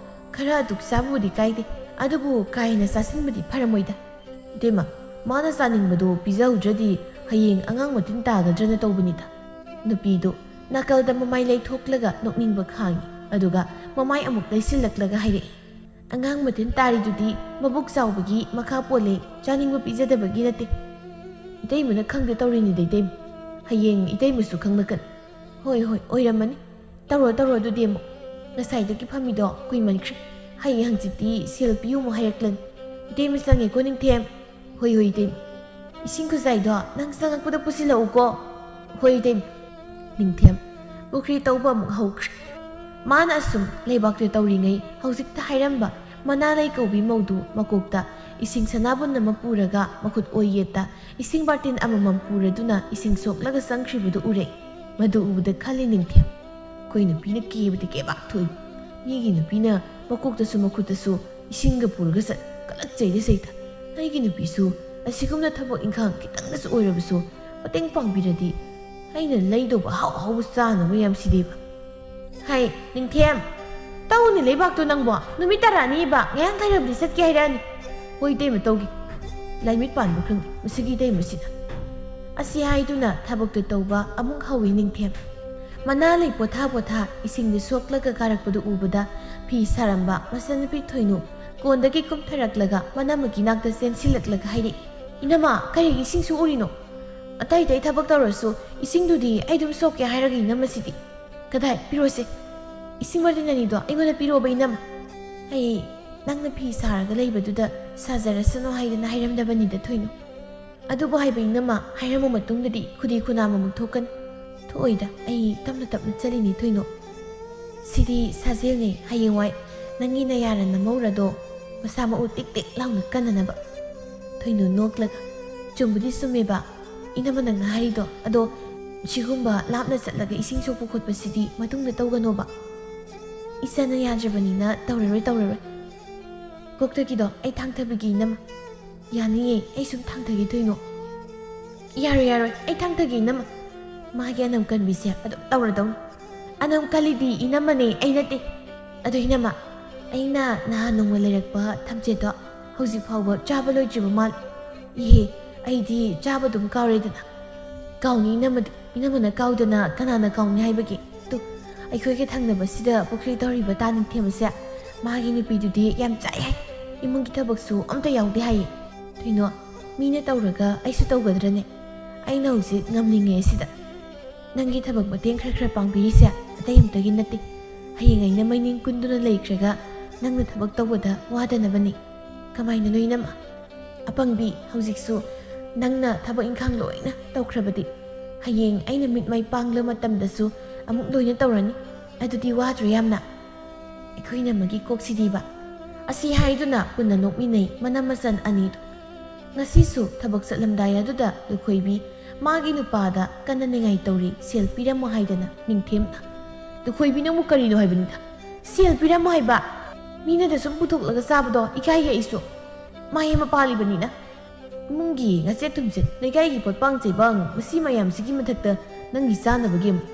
ꯈꯔ ꯑꯗꯨꯛ ꯆꯥꯕꯕꯨꯗꯤ ꯀꯥꯏꯗꯦ, ꯑꯗꯨꯕꯨ ꯀꯥ ꯍꯦꯟꯅ ꯆꯥꯁꯤꯟꯕꯗꯤ ꯐꯔꯝꯃꯣꯏꯗ꯫ ꯏꯇꯩꯃ, ꯃꯥꯅ ꯆꯥꯅꯤꯡꯕꯗꯣ ꯄꯤꯖꯍꯧꯗ꯭ꯔꯗꯤ ꯍꯌꯦꯡ ꯑꯉꯥꯡ ꯃꯇꯤꯟ ꯇꯥꯒꯗ꯭ꯔꯅ ꯇꯧꯕꯅꯤꯗ꯫ ꯅꯨꯄꯤꯗꯨ ꯅꯥꯀꯜꯗ ꯃꯃꯥꯏ ꯂꯩꯊꯣꯛꯂꯒ ꯅꯣꯛꯅꯤꯡꯕ ꯈꯥꯡꯉꯤ꯫ ꯑꯗꯨꯒ ꯃꯃꯥꯏ ꯑꯃꯨꯛ ꯂꯩꯁꯤꯜꯂꯛꯂꯒ ꯍꯥꯏꯔꯛꯏ, "ꯑꯉꯥꯡ ꯃꯇꯤꯟ ꯇꯥꯔꯤꯗꯨꯗꯤ ꯃꯕꯨꯛ ꯆꯥꯎꯕꯒꯤ ꯃꯈꯥ ꯄꯣꯜꯂꯦ, ꯆꯥꯅꯤꯡꯕ ꯄꯤꯖꯗꯕꯒꯤ ꯅꯠꯇꯦ꯫ ꯏꯇꯩꯃꯅ ꯈꯪꯗ ꯇꯧꯔꯤꯅꯤꯗ ꯏꯇꯩꯃ꯫ ꯍꯌꯦꯡ ꯏꯇꯩꯃꯁꯨ ꯈꯪꯂꯛꯀꯅꯤ꯫" "ꯍꯣꯏ, ꯍꯣꯏ, ꯑꯣꯏꯔꯝꯃꯅꯤ꯫ ꯇꯧꯔꯣ, ꯇꯧꯔꯣ, ꯑꯗꯨꯗꯤ ꯑꯃꯨꯛ꯫ ꯉꯁꯥꯏꯗꯒꯤ ꯐꯝꯃꯤꯗꯣ ꯀꯨꯏꯃꯟꯈ꯭ꯔꯦ꯫ ꯍꯌꯦꯡ ꯍꯪꯆꯤꯠꯇꯤ ꯁꯦꯜ ꯄꯤꯌꯨ ꯑꯃꯨꯛ ꯍꯥꯏꯔꯛꯂꯅꯤ꯫ ꯏꯇꯩꯃ ꯆꯪꯉꯦꯀꯣ, ꯅꯤꯡꯊꯦꯝ?" "ꯍꯣꯏ, ꯍꯣꯏ, ꯏꯇꯩꯃ꯫ ꯏꯁꯤꯡ ꯈꯨꯖꯥꯏꯗꯣ ꯅꯪ ꯆꯪꯉꯛꯄꯗ ꯄꯨꯁꯤꯜꯂꯛꯎꯀꯣ꯫" "ꯍꯣꯏ, ꯏꯇꯩꯃ꯫" ꯅꯤꯡꯊꯦꯝ ꯄꯨꯈ꯭ꯔꯤ ꯇꯧꯕ ꯑꯃꯨꯛ ꯍꯧꯈ꯭ꯔꯦ꯫ ꯃꯥꯅ ꯑꯁꯨꯝ ꯂꯩꯕꯥꯛꯇ ꯇꯧꯔꯤꯉꯩ ꯍꯧꯖꯤꯛꯇ ꯍꯥꯏꯔꯝꯕ ꯃꯅꯥ ꯂꯩ ꯀꯧꯕꯤ ꯃꯧꯗꯨ ꯃꯀꯣꯛꯇ ꯏꯁꯤꯡ ꯁꯅꯥꯕꯨꯟ ꯑꯃ ꯄꯨꯔꯒ ꯃꯈꯨꯠ ꯑꯣꯏ ꯌꯦꯠꯇ ꯏꯁꯤꯡ ꯕꯥꯔꯇꯤꯟ ꯑꯃꯃꯝ ꯄꯨꯔꯗꯨꯅ ꯏꯁꯤꯡ ꯁꯣꯛꯂꯒ ꯆꯪꯈ꯭ꯔꯤꯕꯗꯨ ꯎꯔꯦ꯫ ꯃꯗꯨ ꯎꯕꯗ ꯈꯜꯂꯤ ꯅꯤꯡꯊꯦꯝ, "ꯑꯩꯈꯣꯏ ꯅꯨꯄꯤꯅ ꯀꯦꯕꯗꯤ ꯀꯦꯕꯥꯛ ꯊꯣꯛꯏ꯫ ꯃꯤꯒꯤ ꯅꯨꯄꯤꯅ ꯃꯀꯣꯛꯇꯁꯨ ꯃꯈꯨꯠꯇꯁꯨ ꯏꯁꯤꯡꯒ ꯄꯨꯔꯒ ꯆꯠ ꯀꯂꯛꯆꯩꯗ ꯁꯩꯇ꯫ ꯑꯩꯒꯤ ꯅꯨꯄꯤꯁꯨ ꯑꯁꯤꯒꯨꯝꯅ ꯊꯕꯛ ꯏꯪꯈꯥꯡ ꯈꯤꯇꯪꯗꯁꯨ ꯑꯣꯏꯔꯕꯁꯨ ꯃꯇꯦꯡ ꯄꯥꯡꯕꯤꯔꯗꯤ ꯑꯩꯅ ꯂꯩꯗꯧꯕ ꯑꯍꯥꯎ ꯑꯍꯥꯎꯕ ꯆꯥꯅꯕ ꯌꯥꯝ ꯁꯤꯗꯦꯕ꯫" "ꯍꯥꯏ, ꯅꯤꯡꯊꯦꯝ, ꯇꯧꯅꯤ ꯂꯩꯕꯥꯛꯇꯣ ꯅꯪꯕꯣ꯫ ꯅꯨꯃꯤꯠ ꯇꯔꯥꯅꯤꯕ ꯉꯥꯏꯍꯥꯛ ꯂꯩꯔꯕꯗꯤ ꯆꯠꯀꯦ ꯍꯥꯏꯔꯛꯑꯅꯤ꯫" "ꯍꯣꯏ, ꯏꯇꯩꯃ, ꯇꯧꯒꯦ꯫ ꯂꯥꯏꯃꯤꯠ ꯄꯥꯟꯕ ꯈꯪꯗꯦ ꯃꯁꯤꯒꯤ ꯏꯇꯩꯃꯁꯤꯅ꯫" ꯑꯁꯤ ꯍꯥꯏꯗꯨꯅ ꯊꯕꯛꯇꯨ ꯇꯧꯕ ꯑꯃꯨꯛ ꯍꯧꯏ ꯅꯤꯡꯊꯦꯝ꯫ ꯃꯅꯥ ꯂꯩ ꯄꯣꯊꯥ ꯄꯣꯊꯥ ꯏꯁꯤꯡꯗ ꯁꯣꯛꯂꯒ ꯀꯥꯔꯛꯄꯗꯨ ꯎꯕꯗ ꯐꯤ ꯁꯥꯔꯝꯕ ꯃꯆꯟꯅꯨꯄꯤ ꯊꯣꯏꯅꯨ ꯀꯣꯟꯗꯒꯤ ꯀꯨꯝꯊꯔꯛꯂꯒ ꯃꯅꯝꯃꯒꯤ ꯅꯥꯛꯇ ꯆꯦꯟꯁꯤꯜꯂꯛꯂꯒ ꯍꯥꯏꯔꯛꯏ, "ꯏꯅꯝꯃ, ꯀꯔꯤꯒꯤ ꯏꯁꯤꯡ ꯁꯣꯛꯎꯔꯤꯅꯣ? ꯑꯇꯩ ꯑꯇꯩ ꯊꯕꯛ ꯇꯧꯔꯁꯨ ꯏꯁꯤꯡꯗꯨꯗꯤ ꯑꯩ ꯑꯗꯨꯝ ꯁꯣꯛꯀꯦ ꯍꯥꯏꯔꯒ ꯏꯅꯝꯃꯁꯤꯗꯤ꯫ ꯀꯗꯥꯏ? ꯄꯤꯔꯣꯁꯦ꯫ ꯏꯁꯤꯡ ꯕꯥꯔꯇꯤꯟ ꯑꯅꯤꯗꯣ ꯑꯩꯉꯣꯟꯗ ꯄꯤꯔꯛꯑꯣꯕ ꯏꯅꯝꯃ꯫" "ꯑꯩ ꯅꯪꯅ ꯐꯤ ꯁꯥꯔꯒ ꯂꯩꯕꯗꯨꯗ ꯁꯥꯖꯔꯁꯅꯨ ꯍꯥꯏꯗꯅ ꯍꯥꯏꯔꯝꯗꯕꯅꯤꯗ ꯊꯣꯏꯅꯨ꯫ ꯑꯗꯨꯕꯨ ꯍꯥꯏꯕ ꯏꯅꯝꯃ, ꯍꯥꯏꯔꯝꯃ ꯃꯇꯨꯡꯗꯗꯤ ꯈꯨꯗꯤ ꯈꯨꯅꯥꯝ ꯑꯃꯨꯛ ꯊꯣꯛꯀꯅꯤ꯫" "ꯊꯣꯛꯑꯣꯏꯗ, ꯑꯩ ꯇꯞꯅ ꯇꯞꯅ ꯆꯠꯂꯤꯅꯤ ꯊꯣꯏꯅꯣ꯫ ꯁꯤꯗꯤ ꯁꯥꯖꯦꯜꯅꯤ, ꯍꯌꯦꯡꯋꯥꯏ ꯅꯪꯒꯤ ꯅꯌꯥꯔ ꯅꯃꯧꯔꯗꯣ ꯃꯁꯥ ꯃꯎ ꯇꯤꯛ ꯇꯤꯛ ꯂꯥꯎꯅ ꯀꯟꯅꯅꯕ꯫" ꯊꯣꯏꯅꯣ ꯅꯣꯛꯂꯒ, "ꯆꯨꯝꯕꯨꯗꯤ ꯆꯨꯝꯃꯦꯕ ꯏꯅꯝꯃ ꯅꯪꯅ ꯍꯥꯏꯔꯤꯗꯣ, ꯑꯗꯣ ꯁꯤꯒꯨꯝꯕ ꯂꯥꯞꯅ ꯆꯠꯂꯒ ꯏꯁꯤꯡ ꯁꯣꯛꯄ ꯈꯣꯠꯄꯁꯤꯗꯤ ꯃꯇꯨꯡꯗ ꯇꯧꯒꯅꯣꯕ꯫ ꯏꯆꯥꯅ ꯌꯥꯗ꯭ꯔꯕꯅꯤꯅ ꯇꯧꯔꯔꯣꯏ, ꯇꯧꯔꯔꯣꯏ꯫ ꯀꯣꯛꯇꯒꯤꯗꯣ ꯑꯩ ꯊꯥꯡꯊꯕꯤꯒꯦ ꯏꯅꯝꯃ꯫" "ꯌꯥꯅꯤꯌꯦ, ꯑꯩ ꯁꯨꯝ ꯊꯥꯡꯊꯒꯦ ꯊꯣꯏꯅꯣ꯫" "ꯌꯥꯔꯣꯏ, ꯌꯥꯔꯣꯏ, ꯑꯩ ꯊꯥꯡꯊꯒꯦ ꯏꯅꯝꯃ꯫" ꯃꯥꯒꯤ ꯑꯅꯝ ꯀꯟꯕꯤꯁꯦ ꯑꯗꯨꯝ ꯇꯧꯔꯗꯧꯅꯤ꯫ "ꯑꯅꯝ ꯀꯜꯂꯤꯗꯤ ꯏꯅꯝꯃꯅꯦ, ꯑꯩ ꯅꯠꯇꯦ꯫ ꯑꯗꯣ ꯏꯅꯝꯃ, ꯑꯩꯅ ꯅꯍꯥꯟ ꯅꯣꯡꯃ ꯂꯩꯔꯛꯄ ꯊꯝꯆꯦꯠꯇꯣ ꯍꯧꯖꯤꯛ ꯐꯥꯎꯕ ꯆꯥꯕ ꯂꯣꯏꯗ꯭ꯔꯤꯕ ꯃꯥꯜꯂꯦ꯫ ꯏꯍꯦ, ꯑꯩꯗꯤ ꯆꯥꯕ ꯑꯗꯨꯝ ꯀꯥꯎꯔꯦꯗꯅ꯫ ꯀꯥꯎꯅꯤ ꯏꯅꯝꯃꯗꯤ, ꯏꯅꯝꯃꯅ ꯀꯥꯎꯗꯅ ꯀꯅꯥꯅ ꯀꯥꯎꯅꯤ ꯍꯥꯏꯕꯒꯦ? ꯇꯨ, ꯑꯩꯈꯣꯏꯒꯤ ꯊꯪꯅꯕꯁꯤꯗ ꯄꯨꯈ꯭ꯔꯤ ꯇꯧꯔꯤꯕ ꯇꯥ ꯅꯤꯡꯊꯦꯝꯕꯁꯦ, ꯃꯥꯒꯤ ꯅꯨꯄꯤꯗꯨꯗꯤ ꯌꯥꯝ ꯆꯥꯏ ꯍꯥꯏ꯫ ꯏꯃꯨꯡꯒꯤ ꯊꯕꯛꯁꯨ ꯑꯝꯇ ꯌꯥꯎꯗꯦ ꯍꯥꯏꯌꯦ꯫ ꯀꯩꯅꯣ, ꯃꯤꯅ ꯇꯧꯔꯒ ꯑꯩꯁꯨ ꯇꯧꯒꯗ꯭ꯔꯅꯦ? ꯑꯩꯅ ꯍꯧꯖꯤꯛ ꯉꯝꯂꯤꯉꯩ ꯑꯁꯤꯗ ꯅꯪꯒꯤ ꯊꯕꯛ ꯃꯇꯦꯡ ꯈꯔ ꯈꯔ ꯄꯥꯡꯕꯤꯔꯤꯁꯦ ꯑꯇꯩ ꯑꯝꯇꯒꯤ ꯅꯠꯇꯦ꯫ ꯍꯌꯦꯡ ꯑꯩꯅ ꯃꯩꯅꯤꯡ ꯀꯨꯟꯗꯨꯅ ꯂꯩꯈ꯭ꯔꯒ ꯅꯪꯅ ꯊꯕꯛ ꯇꯧꯕꯗ ꯋꯥꯗꯅꯕꯅꯤ꯫ ꯀꯃꯥꯏꯅꯅꯣ ꯏꯅꯝꯃ? ꯑꯄꯪꯕꯤ, ꯍꯧꯖꯤꯛꯁꯨ ꯅꯪꯅ ꯊꯕꯛ ꯏꯪꯈꯥꯡ ꯂꯣꯏꯅ ꯇꯧꯈ꯭ꯔꯕꯗꯤ, ꯍꯌꯦꯡ ꯑꯩꯅ ꯃꯤꯠ ꯃꯥꯏ ꯄꯥꯡꯂ ꯃꯇꯝꯗꯁꯨ ꯑꯃꯨꯛ ꯂꯣꯏꯅ ꯇꯧꯔꯅꯤ꯫ ꯑꯗꯨꯗꯤ ꯋꯥꯗ꯭ꯔꯣ ꯌꯥꯝꯅ? ꯑꯩꯈꯣꯏ ꯏꯅꯝꯃꯒꯤ ꯀꯣꯛꯁꯤꯗꯤꯕ꯫ ꯑꯁꯤ ꯍꯥꯏꯗꯨꯅ ꯄꯨꯟꯅ ꯅꯣꯛꯃꯤꯟꯅꯩ ꯃꯅꯝ ꯃꯆꯟ ꯑꯅꯤꯗꯨ꯫ ꯉꯁꯤꯁꯨ ꯊꯕꯛ ꯆꯠꯂꯝꯗꯥꯏ ꯑꯗꯨꯗ ꯂꯨꯈꯣꯏꯕꯤ ꯃꯥꯒꯤ ꯅꯨꯄꯥꯗ ꯀꯟꯅ ꯅꯤꯡꯉꯥꯏ ꯇꯧꯔꯤ, ꯁꯦꯜ ꯄꯤꯔꯝꯃꯣ ꯍꯥꯏꯗꯅ ꯅꯤꯡꯊꯦꯝꯅ꯫ ꯂꯨꯈꯣꯏꯕꯤ, ꯅꯪꯕꯨ ꯀꯔꯤꯅꯣ ꯍꯥꯏꯕꯅꯤꯗ? ꯁꯦꯜ ꯄꯤꯔꯝꯃꯣ ꯍꯥꯏꯕ? ꯃꯤꯅꯗ ꯁꯨꯝ ꯄꯨꯊꯣꯛꯂꯒ ꯆꯥꯕꯗꯣ ꯏꯀꯥꯏꯌꯦ ꯑꯩꯁꯨ꯫ ꯃꯥ ꯍꯦꯟꯕ ꯄꯥꯜꯂꯤꯕꯅꯤꯅ꯫ ꯏꯃꯨꯡꯒꯤ ꯉꯆꯦꯠ ꯊꯨꯝꯆꯦꯠ, ꯂꯩꯀꯥꯏꯒꯤ ꯄꯣꯠꯄꯥꯡ ꯆꯩꯕꯥꯡ, ꯃꯁꯤ ꯃꯌꯥꯝꯁꯤꯒꯤ ꯃꯊꯛꯇ ꯅꯪꯒꯤ ꯆꯥꯅꯕꯒꯤ ꯑꯃꯨꯛ꯫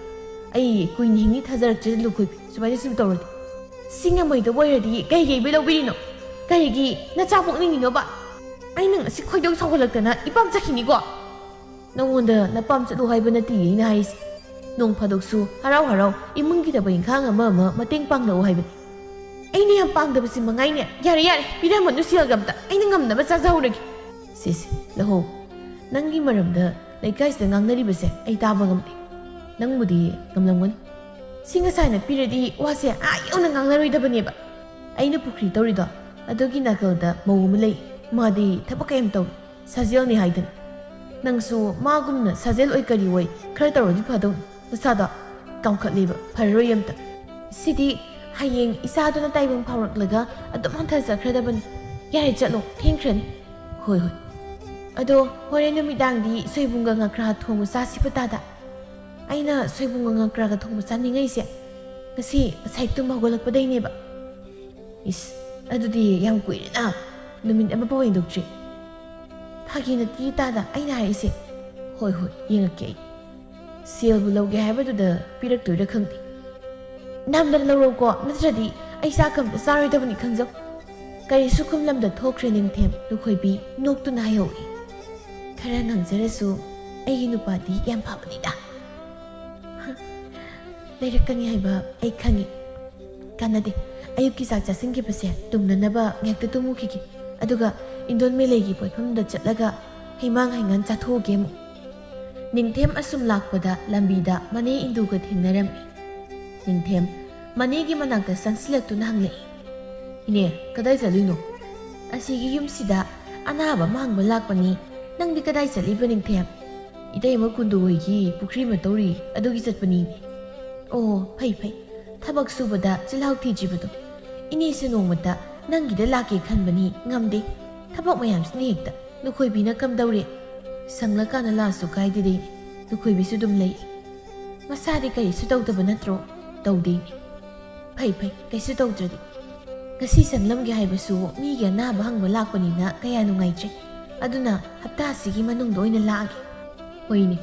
ꯑꯩ ꯀꯨꯏꯅ ꯍꯤꯡꯅꯤ ꯊꯥꯖꯔꯛꯇ꯭ꯔꯦ ꯂꯨꯈꯣꯏꯕꯤ, ꯁꯨꯃꯥꯏꯅ ꯁꯨꯝ ꯇꯧꯔꯗꯤ꯫ ꯁꯤ ꯉꯝꯃꯣꯏꯗꯕ ꯑꯣꯏꯔꯗꯤ ꯀꯩꯒꯤ ꯏꯕꯩ ꯂꯧꯕꯤꯔꯤꯅꯣ? ꯀꯔꯤꯒꯤ ꯅꯆꯥ ꯄꯣꯛꯅꯤꯡꯉꯤꯅꯣꯕ? ꯑꯩꯅ ꯉꯁꯤ ꯈꯣꯏꯗꯧ ꯁꯥꯎꯒꯠꯂꯛꯇꯅ ꯏꯄꯥꯝ ꯆꯠꯈꯤꯅꯤꯀꯣ꯫ ꯅꯉꯣꯟꯗ ꯅꯄꯥꯝ ꯆꯠꯂꯨ ꯍꯥꯏꯕ ꯅꯠꯇꯦ ꯑꯩꯅ ꯍꯥꯏꯔꯤꯁꯦ꯫ ꯅꯣꯡ ꯐꯥꯗꯣꯛꯁꯨ ꯍꯔꯥꯎ ꯍꯔꯥꯎ ꯏꯃꯨꯡꯒꯤ ꯊꯕꯛ ꯏꯪꯈꯥꯡ ꯑꯃ ꯑꯃ ꯃꯇꯦꯡ ꯄꯥꯡꯂꯛꯎ ꯍꯥꯏꯕꯅꯤ꯫ ꯑꯩꯅ ꯌꯥꯝ ꯄꯥꯡꯗꯕꯁꯤ ꯃꯉꯥꯏꯅꯦ꯫ ꯌꯥꯔꯦ, ꯌꯥꯔꯦ, ꯄꯤꯔꯝꯃꯅꯨ ꯁꯦꯜꯒ ꯑꯝꯇ꯫ ꯑꯩꯅ ꯉꯝꯅꯕ ꯆꯥꯖꯍꯧꯔꯒꯦ꯫ ꯁꯦ, ꯁꯦ, ꯂꯧꯍꯧ꯫ ꯅꯪꯒꯤ ꯃꯔꯝꯗ ꯂꯩꯀꯥꯏꯁꯤꯗ ꯉꯥꯡꯅꯔꯤꯕꯁꯦ ꯑꯩ ꯇꯥꯕ ꯉꯝꯗꯦ꯫ ꯅꯪꯕꯨꯗꯤ ꯉꯝꯂꯝꯒꯅꯤ꯫ ꯁꯤ ꯉꯁꯥꯏꯅ ꯄꯤꯔꯗꯤ ꯋꯥꯁꯦ ꯑꯥ ꯌꯧꯅ ꯉꯥꯡꯅꯔꯣꯏꯗꯕꯅꯦꯕ꯫ ꯑꯩꯅ ꯄꯨꯈ꯭ꯔꯤ ꯇꯧꯔꯤꯗꯣ ꯑꯗꯨꯒꯤ ꯅꯥꯀꯜꯗ ꯃꯧ ꯑꯃ ꯂꯩ꯫ ꯃꯥꯗꯤ ꯊꯕꯛ ꯀꯌꯥꯝ ꯇꯧꯏ꯫ ꯁꯥꯖꯦꯜꯅꯤ ꯍꯥꯏꯗꯅ꯫ ꯅꯪꯁꯨ ꯃꯥꯒꯨꯝꯅ ꯁꯥꯖꯦꯜ ꯑꯣꯏ ꯀꯔꯤ ꯑꯣꯏ ꯈꯔ ꯇꯧꯔꯗꯤ ꯐꯗꯧꯅꯤ꯫ ꯅꯁꯥꯗꯣ ꯀꯥꯝꯈꯠꯂꯦꯕ, ꯐꯔꯔꯣꯏ ꯑꯝꯇ꯫ ꯁꯤꯗꯤ ꯍꯌꯦꯡ ꯏꯆꯥꯗꯨꯅ ꯇꯥꯏꯕꯪ ꯐꯥꯎꯔꯛꯂꯒ ꯑꯗꯨꯝ ꯍꯟꯊꯖꯈ꯭ꯔꯗꯕꯅꯤ꯫ ꯌꯥꯔꯦ, ꯆꯠꯂꯣ, ꯊꯦꯡꯈ꯭ꯔꯅꯤ꯫ ꯍꯣꯏ, ꯍꯣꯏ꯫ ꯑꯗꯣ ꯍꯣꯔꯦꯟ ꯅꯨꯃꯤꯗꯥꯡꯗꯤ ꯁꯣꯏꯕꯨꯝꯒ ꯉꯀ꯭ꯔꯥ ꯊꯣꯡꯕ ꯆꯥꯁꯤꯕ ꯇꯥꯗ꯫ ꯑꯩꯅ ꯁꯣꯏꯕꯨꯝꯒ ꯉꯀ꯭ꯔꯥꯒ ꯊꯣꯡꯕ ꯆꯥꯅꯤꯡꯉꯩꯁꯦ ꯉꯁꯤ ꯉꯁꯥꯏ ꯇꯨꯝ ꯍꯧꯒꯠꯂꯛꯄꯗꯩꯅꯦꯕ꯫ ꯏꯁ, ꯑꯗꯨꯗꯤ ꯌꯥꯝ ꯀꯨꯏꯔꯦꯅ, ꯅꯨꯃꯤꯠ ꯑꯃꯐꯥꯎ ꯍꯦꯟꯗꯣꯛꯇ꯭ꯔꯤ꯫ ꯐꯥꯒꯤ ꯅꯠꯇꯤ ꯇꯥꯗ ꯑꯩꯅ ꯍꯥꯏꯔꯤꯁꯦ꯫ ꯍꯣꯏ, ꯍꯣꯏ, ꯌꯦꯡꯉꯛꯀꯦ ꯑꯩ꯫ ꯁꯦꯜꯕꯨ ꯂꯧꯒꯦ ꯍꯥꯏꯕꯗꯨꯗ ꯄꯤꯔꯛꯇꯣꯏꯔꯥ ꯈꯪꯗꯦ꯫ ꯅꯝꯗꯅ ꯂꯧꯔꯧꯀꯣ, ꯅꯠꯇ꯭ꯔꯗꯤ ꯑꯩ ꯆꯥꯛ ꯑꯝꯇ ꯆꯥꯔꯣꯏꯗꯕꯅꯤ ꯈꯪꯖꯧ꯫ ꯀꯔꯤꯁꯨ ꯈꯨꯝꯂꯝꯗ ꯊꯣꯛꯈ꯭ꯔꯦ ꯅꯤꯡꯊꯦꯝ꯫ ꯂꯨꯈꯣꯏꯕꯤ ꯅꯣꯛꯇꯨꯅ ꯍꯥꯏꯍꯧꯏ꯫ ꯈꯔ ꯉꯥꯡꯖꯔꯁꯨ ꯑꯩꯒꯤ ꯅꯨꯄꯥꯗꯤ ꯌꯥꯝ ꯐꯕꯅꯤꯗ꯫ ꯂꯩꯔꯛꯀꯅꯤ ꯍꯥꯏꯕ ꯑꯩ ꯈꯪꯏ꯫ ꯀꯥꯟꯅꯗꯦ꯫ ꯑꯌꯨꯛꯀꯤ ꯆꯥꯛ ꯆꯥꯁꯤꯟꯈꯤꯕꯁꯦ ꯇꯨꯝꯅꯅꯕ ꯉꯥꯏꯍꯥꯛꯇ ꯇꯨꯝꯃꯨꯈꯤꯒꯦ꯫ ꯑꯗꯨꯒ ꯏꯟꯗꯣꯟ ꯃꯦꯂꯩꯒꯤ ꯄꯣꯠꯐꯝꯗ ꯆꯠꯂꯒ ꯍꯩꯃꯥꯡ ꯍꯩꯉꯥꯟ ꯆꯥꯊꯣꯛꯎꯒꯦ ꯑꯃꯨꯛ꯫ ꯅꯤꯡꯊꯦꯝ ꯑꯁꯨꯝ ꯂꯥꯛꯄꯗ ꯂꯝꯕꯤꯗ ꯃꯅꯦ ꯏꯟꯗꯨꯒ ꯊꯦꯡꯅꯔꯝꯃꯤ꯫ ꯅꯤꯡꯊꯦꯝ ꯃꯅꯦꯒꯤ ꯃꯅꯥꯛꯇ ꯆꯪꯁꯤꯜꯂꯛꯇꯨꯅ ꯍꯪꯂꯛꯏ, "ꯏꯅꯦ, ꯀꯗꯥꯏ ꯆꯠꯂꯨꯏꯅꯣ?" "ꯑꯁꯤꯒꯤ ꯌꯨꯝꯁꯤꯗ ꯑꯅꯥꯕ ꯑꯃ ꯍꯪꯕ ꯂꯥꯛꯄꯅꯤ꯫ ꯅꯪꯗꯤ ꯀꯗꯥꯏ ꯆꯠꯂꯤꯕ ꯅꯤꯡꯊꯦꯝ?" "ꯏꯇꯩꯃ ꯀꯨꯟꯗꯨ ꯍꯣꯏꯒꯤ ꯄꯨꯈ꯭ꯔꯤ ꯑꯃ ꯇꯧꯔꯤ, ꯑꯗꯨꯒꯤ ꯆꯠꯄꯅꯤ ꯏꯅꯦ꯫" "ꯑꯣ, ꯐꯩ ꯐꯩ꯫ ꯊꯕꯛ ꯁꯨꯕꯗ ꯆꯤꯜꯍꯥꯎ ꯊꯤꯗ꯭ꯔꯤꯕꯗꯣ꯫ ꯏꯅꯦꯁꯨ ꯅꯣꯡꯃꯇ ꯅꯪꯒꯤꯗ ꯂꯥꯛꯀꯦ ꯈꯟꯕꯅꯤ, ꯉꯝꯗꯦ꯫ ꯊꯕꯛ ꯃꯌꯥꯝꯁꯤꯅ ꯍꯦꯛꯇ꯫ ꯂꯨꯈꯣꯏꯕꯤꯅ ꯀꯝꯗꯧꯔꯦ?" "ꯁꯪꯂꯀꯥꯟꯗ ꯂꯥꯛꯑꯁꯨ ꯀꯥꯏꯗꯦꯗ ꯏꯅꯦ꯫ ꯂꯨꯈꯣꯏꯕꯤꯁꯨ ꯑꯗꯨꯝ ꯂꯩ꯫" "ꯃꯁꯥꯗꯤ ꯀꯔꯤꯁꯨ ꯇꯧꯗꯕ ꯅꯠꯇ꯭ꯔꯣ?" "ꯇꯧꯗꯦ ꯏꯅꯦ꯫" "ꯐꯩ ꯐꯩ, ꯀꯩꯁꯨ ꯇꯧꯗ꯭ꯔꯗꯤ꯫ ꯉꯁꯤ ꯆꯪꯂꯝꯒꯦ ꯍꯥꯏꯕꯁꯨ ꯃꯤꯒꯤ ꯑꯅꯥꯕ ꯍꯪꯕ ꯂꯥꯛꯄꯅꯤꯅ ꯀꯌꯥ ꯅꯨꯡꯉꯥꯏꯇ꯭ꯔꯦ꯫ ꯑꯗꯨꯅ ꯍꯞꯇꯥ ꯑꯁꯤꯒꯤ ꯃꯅꯨꯡꯗ ꯑꯣꯏꯅ ꯂꯥꯛꯑꯒꯦ꯫" "ꯍꯣꯏꯅꯦ,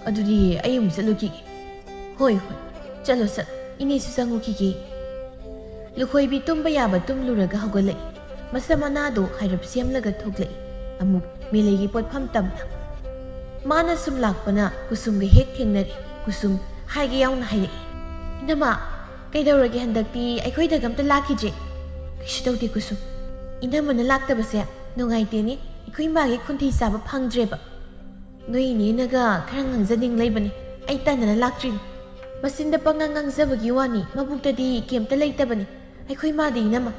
ꯑꯗꯨꯗꯤ ꯑꯩ ꯑꯃꯨꯛ ꯆꯠꯂꯨꯈꯤꯒꯦ꯫" "ꯍꯣꯏ ꯍꯣꯏ, ꯆꯠꯂꯣ ꯆꯠꯂꯣ, ꯏꯅꯦꯁꯨ ꯆꯪꯉꯨꯈꯤꯒꯦ꯫" ꯂꯨꯈꯣꯏꯕꯤ ꯇꯨꯝꯕ ꯌꯥꯕ ꯇꯨꯝꯂꯨꯔꯒ ꯍꯧꯒꯠꯂꯛꯏ꯫ ꯃꯁꯝ ꯃꯅꯥꯗꯣ ꯍꯥꯏꯔꯞ ꯁꯦꯝꯂꯒ ꯊꯣꯛꯂꯛꯏ꯫ ꯑꯃꯨꯛ ꯃꯦꯂꯩꯒꯤ ꯄꯣꯠꯐꯝ ꯇꯝꯅ꯫ ꯃꯥꯅ ꯁꯨꯝ ꯂꯥꯛꯄꯅ ꯀꯨꯁꯨꯝꯒ ꯍꯦꯛ ꯊꯦꯡꯅꯔꯦ꯫ ꯀꯨꯁꯨꯝ ꯍꯥꯏꯒꯦ ꯌꯥꯎꯅ ꯍꯥꯏꯔꯛꯏ, "ꯏꯅꯝꯃ, ꯀꯩꯗꯧꯔꯒꯦ ꯍꯟꯗꯛꯇꯤ ꯑꯩꯈꯣꯏꯗꯒ ꯑꯝꯇ ꯂꯥꯛꯈꯤꯗ꯭ꯔꯦ?" "ꯀꯩꯁꯨ ꯇꯧꯗꯦ ꯀꯨꯁꯨꯝ꯫ ꯏꯅꯝꯃꯅ ꯂꯥꯛꯇꯕꯁꯦ ꯅꯨꯡꯉꯥꯏꯇꯦꯅꯦ꯫ ꯑꯩꯈꯣꯏ ꯏꯃꯥꯒꯤ ꯈꯣꯟꯊꯤ ꯆꯥꯕ ꯐꯪꯗ꯭ꯔꯦꯕ꯫ ꯅꯣꯏ ꯏꯅꯦꯅꯒ ꯈꯔ ꯉꯥꯡꯖꯅꯤꯡ ꯂꯩꯕꯅꯦ꯫ ꯑꯩ ꯇꯟꯗꯅ ꯂꯥꯛꯇ꯭ꯔꯤꯅꯤ꯫ ꯃꯆꯤꯟꯗ ꯄꯉꯥꯡ ꯉꯥꯡꯖꯕꯒꯤ ꯋꯥꯅꯤ, ꯃꯕꯨꯛꯇꯗꯤ ꯀꯩꯝꯇ ꯂꯩꯇꯕꯅꯦ ꯑꯩꯈꯣꯏ ꯏꯃꯥꯗꯤ ꯏꯅꯝꯃ꯫"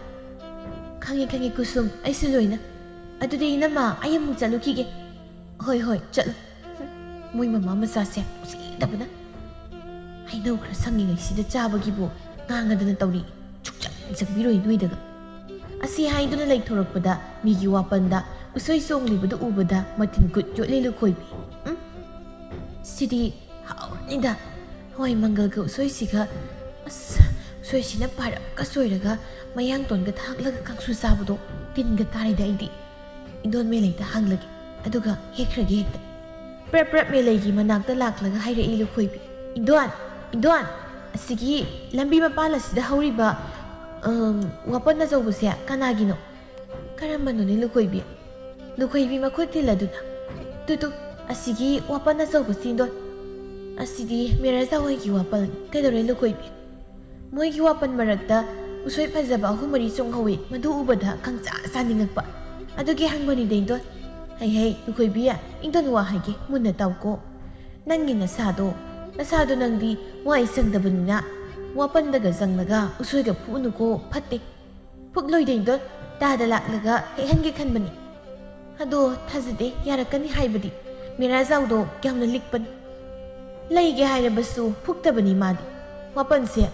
"ꯈꯪꯉꯤ ꯈꯪꯉꯤ ꯀꯨꯁꯨꯝ, ꯑꯩꯁꯨ ꯂꯣꯏꯅ꯫ ꯑꯗꯨꯗꯤ ꯏꯅꯝꯃ, ꯑꯩ ꯑꯃꯨꯛ ꯆꯠꯂꯨꯈꯤꯒꯦ꯫" "ꯍꯣꯏ ꯍꯣꯏ, ꯆꯠꯂꯨ꯫" ꯃꯣꯏ ꯃꯃꯥ ꯃꯆꯥꯁꯦ ꯎꯁꯤꯠꯇꯕꯅ꯫ ꯍꯩꯅꯧ ꯈꯔ ꯁꯪꯉꯤꯉꯩꯁꯤꯗ ꯆꯥꯕꯒꯤꯕꯨ ꯉꯥꯡꯉꯗꯅ ꯇꯧꯔꯤ꯫ ꯁꯨꯛꯆꯪ ꯆꯪꯕꯤꯔꯣꯏ ꯅꯣꯏꯗꯒ꯫ ꯑꯁꯤ ꯍꯥꯏꯗꯨꯅ ꯂꯩꯊꯣꯔꯛꯄꯗ ꯃꯤꯒꯤ ꯋꯥꯄꯟꯗ ꯎꯁꯣꯏ ꯆꯣꯡꯂꯤꯕꯗꯨ ꯎꯕꯗ ꯃꯇꯤꯟ ꯀꯨꯠ ꯌꯣꯠꯂꯦ ꯂꯨꯈꯣꯏꯕꯤ꯫ "ꯎꯝ, ꯁꯤꯗꯤ ꯍꯥꯎꯔꯅꯤꯗ꯫ ꯍꯋꯥꯏ ꯃꯪꯒꯜꯒ ꯎꯁꯣꯏꯁꯤꯒ, ꯑꯁ, ꯎꯁꯣꯏꯁꯤꯅ ꯄꯥꯔꯞꯀ ꯁꯣꯏꯔꯒ ꯃꯌꯥꯡꯇꯣꯟꯒ ꯊꯥꯛꯂꯒ ꯀꯥꯡꯁꯨ ꯆꯥꯕꯗꯣ ꯇꯤꯟꯒ ꯇꯥꯔꯤꯗ ꯑꯩꯗꯤ꯫" ꯏꯟꯗꯣꯟ ꯃꯦꯂꯩꯗ ꯍꯪꯂꯒꯦ, ꯑꯗꯨꯒ ꯍꯦꯛꯈ꯭ꯔꯒꯦ ꯍꯦꯛꯇ꯫ ꯄ꯭ꯔꯞ ꯄ꯭ꯔꯞ ꯃꯦꯂꯩꯒꯤ ꯃꯅꯥꯛꯇ ꯂꯥꯛꯂꯒ ꯍꯥꯏꯔꯛꯏ ꯂꯨꯈꯣꯏꯕꯤ, "ꯏꯟꯗꯣꯟ, ꯏꯟꯗꯣꯟ, ꯑꯁꯤꯒꯤ ꯂꯝꯕꯤ ꯃꯄꯥꯟ ꯑꯁꯤꯗ ꯍꯧꯔꯤꯕ ꯑꯝ, ꯋꯥꯄꯟ ꯑꯆꯧꯕꯁꯦ ꯀꯅꯥꯒꯤꯅꯣ? ꯀꯔꯝꯕꯅꯣꯅꯦ ꯂꯨꯈꯣꯏꯕꯤ? ꯂꯨꯈꯣꯏꯕꯤ ꯃꯈꯨꯠ ꯊꯤꯜꯂꯗꯨꯅ, "ꯇꯨ ꯇꯨ, ꯑꯁꯤꯒꯤ ꯋꯥꯄꯟ ꯑꯆꯧꯕꯁꯤꯡꯗꯣ꯫ ꯑꯁꯤꯗꯤ ꯃꯦꯔꯥꯖꯥ ꯍꯣꯏꯒꯤ ꯋꯥꯄꯟ꯫ ꯀꯩꯗꯧꯔꯦ ꯂꯨꯈꯣꯏꯕꯤ?" "ꯃꯣꯏꯒꯤ ꯋꯥꯄꯟ ꯃꯔꯛꯇ ꯎꯁꯣꯏ ꯐꯖꯕ ꯑꯍꯨꯝ ꯃꯔꯤ ꯆꯣꯡꯍꯧꯋꯤ, ꯃꯗꯨ ꯎꯕꯗ ꯈꯪꯆꯥ ꯆꯥꯅꯤꯡꯉꯛꯄ꯫ ꯑꯗꯨꯒꯤ ꯍꯪꯕꯅꯤꯗ ꯏꯟꯗꯣꯟ꯫ ꯍꯩ ꯍꯩ, ꯂꯨꯈꯣꯏꯕꯤ, ꯏꯟꯗꯣꯟ ꯋꯥ ꯍꯥꯏꯒꯦ, ꯃꯨꯟꯅ ꯇꯥꯎꯀꯣ꯫ ꯅꯪꯒꯤ ꯅꯁꯥꯗꯣ, ꯅꯁꯥꯗꯣ ꯅꯪꯗꯤ ꯋꯥꯏ ꯁꯪꯗꯕꯅꯤꯅ ꯋꯥꯄꯟꯗꯒ ꯆꯪꯂꯒ ꯎꯁꯣꯏꯒ ꯐꯨꯛꯎꯅꯨꯀꯣ, ꯐꯠꯇꯦ꯫ ꯐꯨꯛꯂꯣꯏꯗ ꯏꯟꯗꯣꯟ, ꯇꯥꯗ ꯂꯥꯛꯂꯒ ꯍꯦꯛꯍꯟꯒꯦ ꯈꯟꯕꯅꯤ꯫ ꯑꯗꯣ ꯊꯥꯖꯗꯦ, ꯌꯥꯔꯛꯀꯅꯤ ꯍꯥꯏꯕꯗꯤ꯫ ꯃꯦꯔꯥꯖꯥꯎꯗꯣ ꯌꯥꯝꯅ ꯂꯤꯛꯄꯅꯤ꯫ ꯂꯩꯒꯦ ꯍꯥꯏꯔꯕꯁꯨ ꯐꯨꯛꯇꯕꯅꯤ ꯃꯥꯗꯤ꯫ ꯋꯥꯄꯟꯁꯦ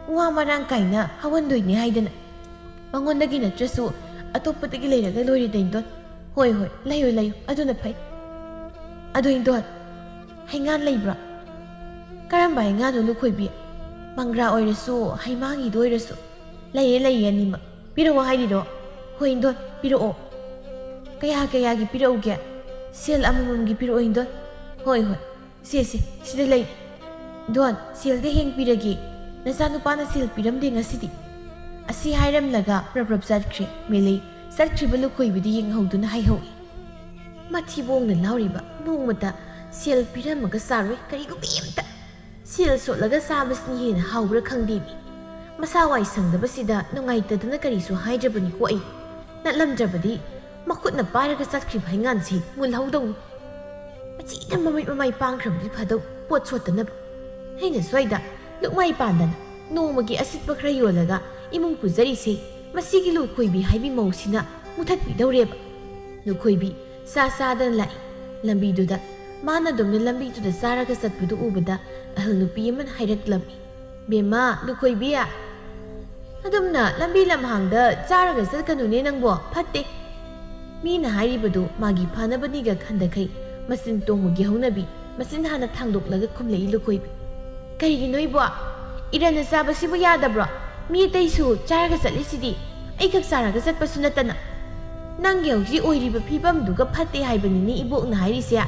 ꯋꯥ ꯃꯔꯥꯡ ꯀꯥꯏꯅ ꯍꯧꯍꯟꯗꯣꯏꯅꯦ ꯍꯥꯏꯗꯅ꯫ ꯃꯉꯣꯟꯗꯒꯤ ꯅꯠꯇ꯭ꯔꯁꯨ ꯑꯇꯣꯞꯄꯗꯒꯤ ꯂꯩꯔꯒ ꯂꯣꯏꯔꯦꯗ ꯏꯟꯗꯣꯟ꯫ ꯍꯣꯏ ꯍꯣꯏ, ꯂꯩꯌꯨ ꯂꯩꯌꯨ, ꯑꯗꯨꯅ ꯐꯩ꯫ ꯑꯗꯣ ꯏꯟꯗꯣꯟ, ꯍꯩꯉꯥꯟ ꯂꯩꯕ꯭ꯔꯥ? ꯀꯔꯝꯕ ꯍꯩꯉꯥꯟꯅꯣ ꯂꯨꯈꯣꯏꯕꯤ? ꯃꯪꯒ꯭ꯔꯥ ꯑꯣꯏꯔꯁꯨ, ꯍꯩꯃꯥꯡꯒꯤꯗ ꯑꯣꯏꯔꯁꯨ꯫ ꯂꯩꯌꯦ ꯂꯩꯌꯦ, ꯑꯅꯤꯃꯛ꯫ ꯄꯤꯔꯛꯑꯣ ꯍꯥꯏꯔꯤꯔꯣ? ꯍꯣꯏ ꯏꯟꯗꯣꯟ, ꯄꯤꯔꯛꯑꯣ꯫ ꯀꯌꯥ ꯀꯌꯥꯒꯤ ꯄꯤꯔꯛꯎꯒꯦ? ꯁꯦꯜ ꯑꯃꯃꯝꯒꯤ ꯄꯤꯔꯛꯑꯣ ꯏꯟꯗꯣꯟ꯫ ꯍꯣꯏ ꯍꯣꯏ, ꯁꯦ ꯁꯦ, ꯁꯤꯗ ꯂꯩ꯫ ꯏꯟꯗꯣꯟ, ꯁꯦꯜꯗ ꯍꯦꯡ ꯄꯤꯔꯒꯦ꯫ ꯅꯆꯥꯅꯨꯄꯥꯅ ꯁꯦꯜ ꯄꯤꯔꯝꯗꯦ ꯉꯁꯤꯗꯤ꯫ ꯑꯁꯤ ꯍꯥꯏꯔꯝꯂꯒ ꯄ꯭ꯔꯞ ꯄ꯭ꯔꯞ ꯆꯠꯈ꯭ꯔꯦ ꯃꯦꯂꯩ꯫ ꯆꯠꯈ꯭ꯔꯤꯕ ꯂꯨꯈꯣꯏꯕꯤꯗ ꯌꯦꯡꯍꯧꯗꯨꯅ ꯍꯥꯏꯍꯧꯏ꯫ ꯃꯊꯤꯕꯣꯡꯅ ꯂꯥꯎꯔꯤꯕ, ꯅꯣꯡꯃꯇ ꯁꯦꯜ ꯄꯤꯔꯝꯃꯒ ꯆꯥꯔꯣꯏ ꯀꯔꯤꯒꯨꯝꯕꯤ ꯑꯝꯇ꯫ ꯁꯦꯜ ꯁꯣꯠꯂꯒ ꯆꯥꯕꯁꯤꯅ ꯍꯦꯟꯅ ꯍꯥꯎꯕ꯭ꯔꯥ ꯈꯪꯗꯦꯃꯤ꯫ ꯃꯁꯥ ꯋꯥꯏ ꯁꯪꯗꯕꯁꯤꯗ ꯅꯨꯡꯉꯥꯏꯇꯗꯅ ꯀꯔꯤꯁꯨ ꯍꯥꯏꯗ꯭ꯔꯕꯅꯤꯀꯣ ꯑꯩ꯫ ꯅꯠꯂꯝꯗ꯭ꯔꯕꯗꯤ ꯃꯈꯨꯠꯅ ꯄꯥꯏꯔꯒ ꯆꯠꯈ꯭ꯔꯤꯕ ꯍꯩꯉꯥꯟꯁꯤ ꯃꯨꯜꯍꯧꯗꯧꯅꯤ꯫ ꯃꯆꯤꯗ ꯃꯃꯤꯠ ꯃꯃꯥꯏ ꯄꯥꯡꯈ꯭ꯔꯕꯗꯤ ꯐꯗꯧ, ꯄꯣꯠ ꯁꯣꯠꯇꯅꯕ꯫ ꯑꯩꯅ ꯁ꯭ꯋꯥꯏꯗ ꯂꯨꯛꯃꯥꯏ ꯄꯥꯟꯗꯅ ꯅꯣꯡꯃꯒꯤ ꯑꯁꯤꯠꯄ ꯈꯔ ꯌꯣꯜꯂꯒ ꯏꯃꯨꯡ ꯄꯨꯖꯔꯤꯁꯦ, ꯃꯁꯤꯒꯤ ꯂꯨꯈꯣꯏꯕꯤ ꯍꯥꯏꯕꯤ ꯃꯧꯁꯤꯅ ꯃꯨꯊꯠꯄꯤꯗꯧꯔꯦꯕ꯫ ꯂꯨꯈꯣꯏꯕꯤ ꯆꯥ ꯆꯥꯗꯅ ꯂꯥꯛꯏ꯫ ꯂꯝꯕꯤꯗꯨꯗ ꯃꯥꯅ ꯑꯗꯨꯝꯅ ꯂꯝꯕꯤꯗꯨꯗ ꯆꯥꯔꯒ ꯆꯠꯄꯗꯨ ꯎꯕꯗ ꯑꯍꯜ ꯅꯨꯄꯤ ꯑꯃꯅ ꯍꯥꯏꯔꯛꯂꯝꯃꯤ, "ꯕꯦꯝꯃ, ꯂꯨꯈꯣꯏꯕꯤ, ꯑꯗꯨꯝꯅ ꯂꯝꯕꯤ ꯂꯝꯍꯥꯡꯗ ꯆꯥꯔꯒ ꯆꯠꯀꯅꯨꯅꯦ ꯅꯪꯕꯣ, ꯐꯠꯇꯦ꯫" ꯃꯤꯅ ꯍꯥꯏꯔꯤꯕꯗꯨ ꯃꯥꯒꯤ ꯐꯅꯕꯅꯤꯒ ꯈꯟꯗꯈꯩ ꯃꯆꯤꯟ ꯇꯣꯡꯕꯒꯤ ꯍꯧꯅꯕꯤ ꯃꯆꯤꯟ ꯍꯥꯟꯅ ꯊꯥꯡꯗꯣꯛꯂꯒ ꯈꯨꯝꯂꯛꯏ ꯂꯨꯈꯣꯏꯕꯤ꯫ "ꯀꯔꯤꯒꯤꯅꯣ ꯏꯕꯣ? ꯏꯔꯟꯅ ꯆꯥꯕꯁꯤꯕꯨ ꯌꯥꯗꯕ꯭ꯔꯣ? ꯃꯤ ꯑꯇꯩꯁꯨ ꯆꯥꯔꯒ ꯆꯠꯂꯤꯁꯤꯗꯤ, ꯑꯩꯈꯛ ꯆꯥꯔꯒ ꯆꯠꯄꯁꯨ ꯅꯠꯇꯅ꯫ ꯅꯪꯒꯤ ꯍꯧꯖꯤꯛ ꯑꯣꯏꯔꯤꯕ ꯐꯤꯕꯝꯗꯨꯒ ꯐꯠꯇꯦ ꯍꯥꯏꯕꯅꯤꯅꯦ ꯏꯕꯣꯛꯅ ꯍꯥꯏꯔꯤꯁꯦ꯫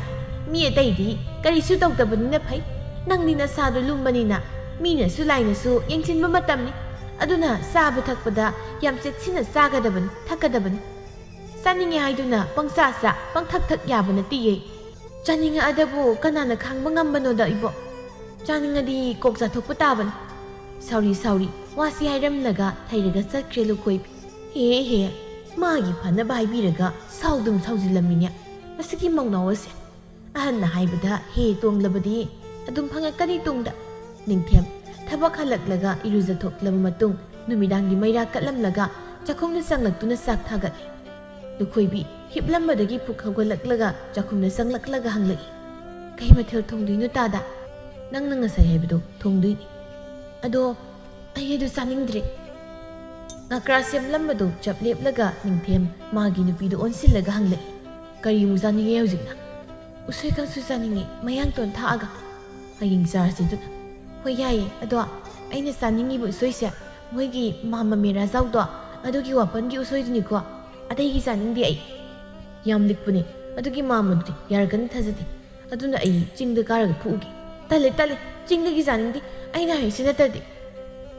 ꯃꯤ ꯑꯇꯩꯗꯤ ꯀꯔꯤꯁꯨ ꯇꯧꯗꯕꯅꯤꯅ ꯐꯩ, ꯅꯪꯗꯤ ꯅꯁꯥꯗꯣ ꯂꯨꯝꯕꯅꯤꯅ ꯃꯤꯅꯁꯨ ꯂꯥꯏꯅꯁꯨ ꯌꯦꯡꯁꯤꯟꯕ ꯃꯇꯝꯅꯤ꯫ ꯑꯗꯨꯅ ꯆꯥꯕ ꯊꯛꯄꯗ ꯌꯥꯝ ꯆꯦꯛꯁꯤꯟꯅ ꯆꯥꯒꯗꯕꯅꯤ, ꯊꯛꯀꯗꯕꯅꯤ꯫ ꯆꯥꯅꯤꯡꯉꯦ ꯍꯥꯏꯗꯨꯅ ꯄꯪꯆꯥ ꯆꯥ, ꯄꯪꯊꯛ ꯊꯛ ꯌꯥꯕ ꯅꯠꯇꯤꯌꯦ꯫ ꯆꯥꯅꯤꯡꯉꯛꯑꯗꯕꯨ ꯀꯅꯥꯅ ꯈꯥꯡꯕ ꯉꯝꯕꯅꯣꯗ ꯏꯕꯣ? ꯆꯥꯅꯤꯡꯉꯗꯤ ꯀꯣꯛ ꯆꯥꯊꯣꯛꯄ ꯇꯥꯕꯅꯤ꯫ ꯁꯥꯎꯔꯤ ꯁꯥꯎꯔꯤ ꯋꯥꯁꯤ ꯍꯥꯏꯔꯝꯂꯒ ꯊꯩꯔꯒ ꯆꯠꯈ꯭ꯔꯦ ꯂꯨꯈꯣꯏꯕꯤ꯫ ꯍꯦ ꯍꯦ, ꯃꯥꯒꯤ ꯐꯅꯕ ꯍꯥꯏꯕꯤꯔꯒ ꯁꯥꯎꯗꯨꯝ ꯁꯥꯎꯖꯤꯜꯂꯝꯃꯤꯅꯦ ꯃꯁꯤꯒꯤ ꯃꯧꯅꯥꯎ ꯑꯁꯦ꯫ ꯑꯍꯟꯅ ꯍꯥꯏꯕꯗ ꯍꯦ ꯇꯣꯡꯂꯕꯗꯤ ꯑꯗꯨꯝ ꯐꯪꯉꯛꯀꯅꯤ ꯇꯨꯡꯗ꯫ ꯅꯤꯡꯊꯦꯝ ꯊꯕꯛ ꯍꯜꯂꯛꯂꯒ ꯏꯔꯨꯖꯊꯣꯛꯂꯕ ꯃꯇꯨꯡ ꯅꯨꯃꯤꯗꯥꯡꯒꯤ ꯃꯩꯔꯥ ꯀꯠꯂꯝꯂꯒ ꯆꯥꯛꯈꯨꯝꯗ ꯆꯪꯂꯛꯇꯨꯅ ꯆꯥꯛ ꯊꯥꯒꯠꯂꯤ꯫ ꯂꯨꯈꯣꯏꯕꯤ ꯍꯤꯞꯂꯝꯕꯗꯒꯤ ꯐꯨꯛ ꯍꯧꯒꯠꯂꯛꯂꯒ ꯆꯥꯛꯈꯨꯝꯗ ꯆꯪꯂꯛꯂꯒ ꯍꯪꯂꯛꯏ, "ꯀꯩ ꯃꯊꯦꯜ ꯊꯣꯡꯗꯣꯏꯅꯣ ꯇꯥꯗ?" "ꯅꯪꯅ ꯉꯁꯥꯏ ꯍꯥꯏꯕꯗꯣ ꯊꯣꯡꯗꯣꯏꯅꯤ꯫ ꯑꯗꯣ ꯑꯩ ꯑꯗꯨ ꯆꯥꯅꯤꯡꯗ꯭ꯔꯦ꯫" ꯉꯀ꯭ꯔꯥ ꯁꯦꯝꯂꯝꯕꯗꯨ ꯆꯞ ꯂꯦꯞꯂꯒ ꯅꯤꯡꯊꯦꯝ ꯃꯥꯒꯤ ꯅꯨꯄꯤꯗ ꯑꯣꯟꯁꯤꯜꯂꯒ ꯍꯪꯂꯛꯏ, "ꯀꯔꯤꯃꯨꯛ ꯆꯥꯅꯤꯡꯉꯦ ꯍꯧꯖꯤꯛꯅ?" "ꯎꯁꯣꯏ ꯀꯥꯡꯁꯨ ꯆꯥꯅꯤꯡꯉꯦ, ꯃꯌꯥꯡꯇꯣꯟ ꯊꯥꯛꯑꯒ꯫" "ꯍꯌꯦꯡ ꯆꯥꯔꯁꯤ ꯑꯗꯨꯅ꯫" "ꯍꯣꯏ ꯌꯥꯏꯌꯦ, ꯑꯗꯣ ꯑꯩꯅ ꯆꯥꯅꯤꯡꯉꯤꯕ ꯎꯁꯣꯏꯁꯦ ꯃꯣꯏꯒꯤ ꯃꯥꯃ ꯃꯦꯔꯥꯖꯥꯎꯗꯣ ꯑꯗꯨꯒꯤ ꯋꯥꯄꯟꯒꯤ ꯎꯁꯣꯏꯗꯨꯅꯤꯀꯣ꯫ ꯑꯇꯩꯒꯤ ꯆꯥꯅꯤꯡꯗꯦ ꯑꯩ꯫" "ꯌꯥꯝ ꯂꯤꯛꯄꯅꯦ ꯑꯗꯨꯒꯤ ꯃꯥꯃꯗꯨꯗꯤ, ꯌꯥꯔꯛꯀꯅꯤ ꯊꯥꯖꯗꯦ꯫ ꯑꯗꯨꯅ ꯑꯩ ꯆꯤꯡꯗ ꯀꯥꯔꯒ ꯐꯨꯛꯎꯒꯦ꯫" "ꯇꯜꯂꯦ, ꯇꯜꯂꯦ, ꯆꯤꯡꯗꯒꯤ ꯆꯥꯅꯤꯡꯗꯦ, ꯑꯩꯅ ꯍꯥꯏꯁꯤ ꯅꯠꯇ꯭ꯔꯗꯤ꯫"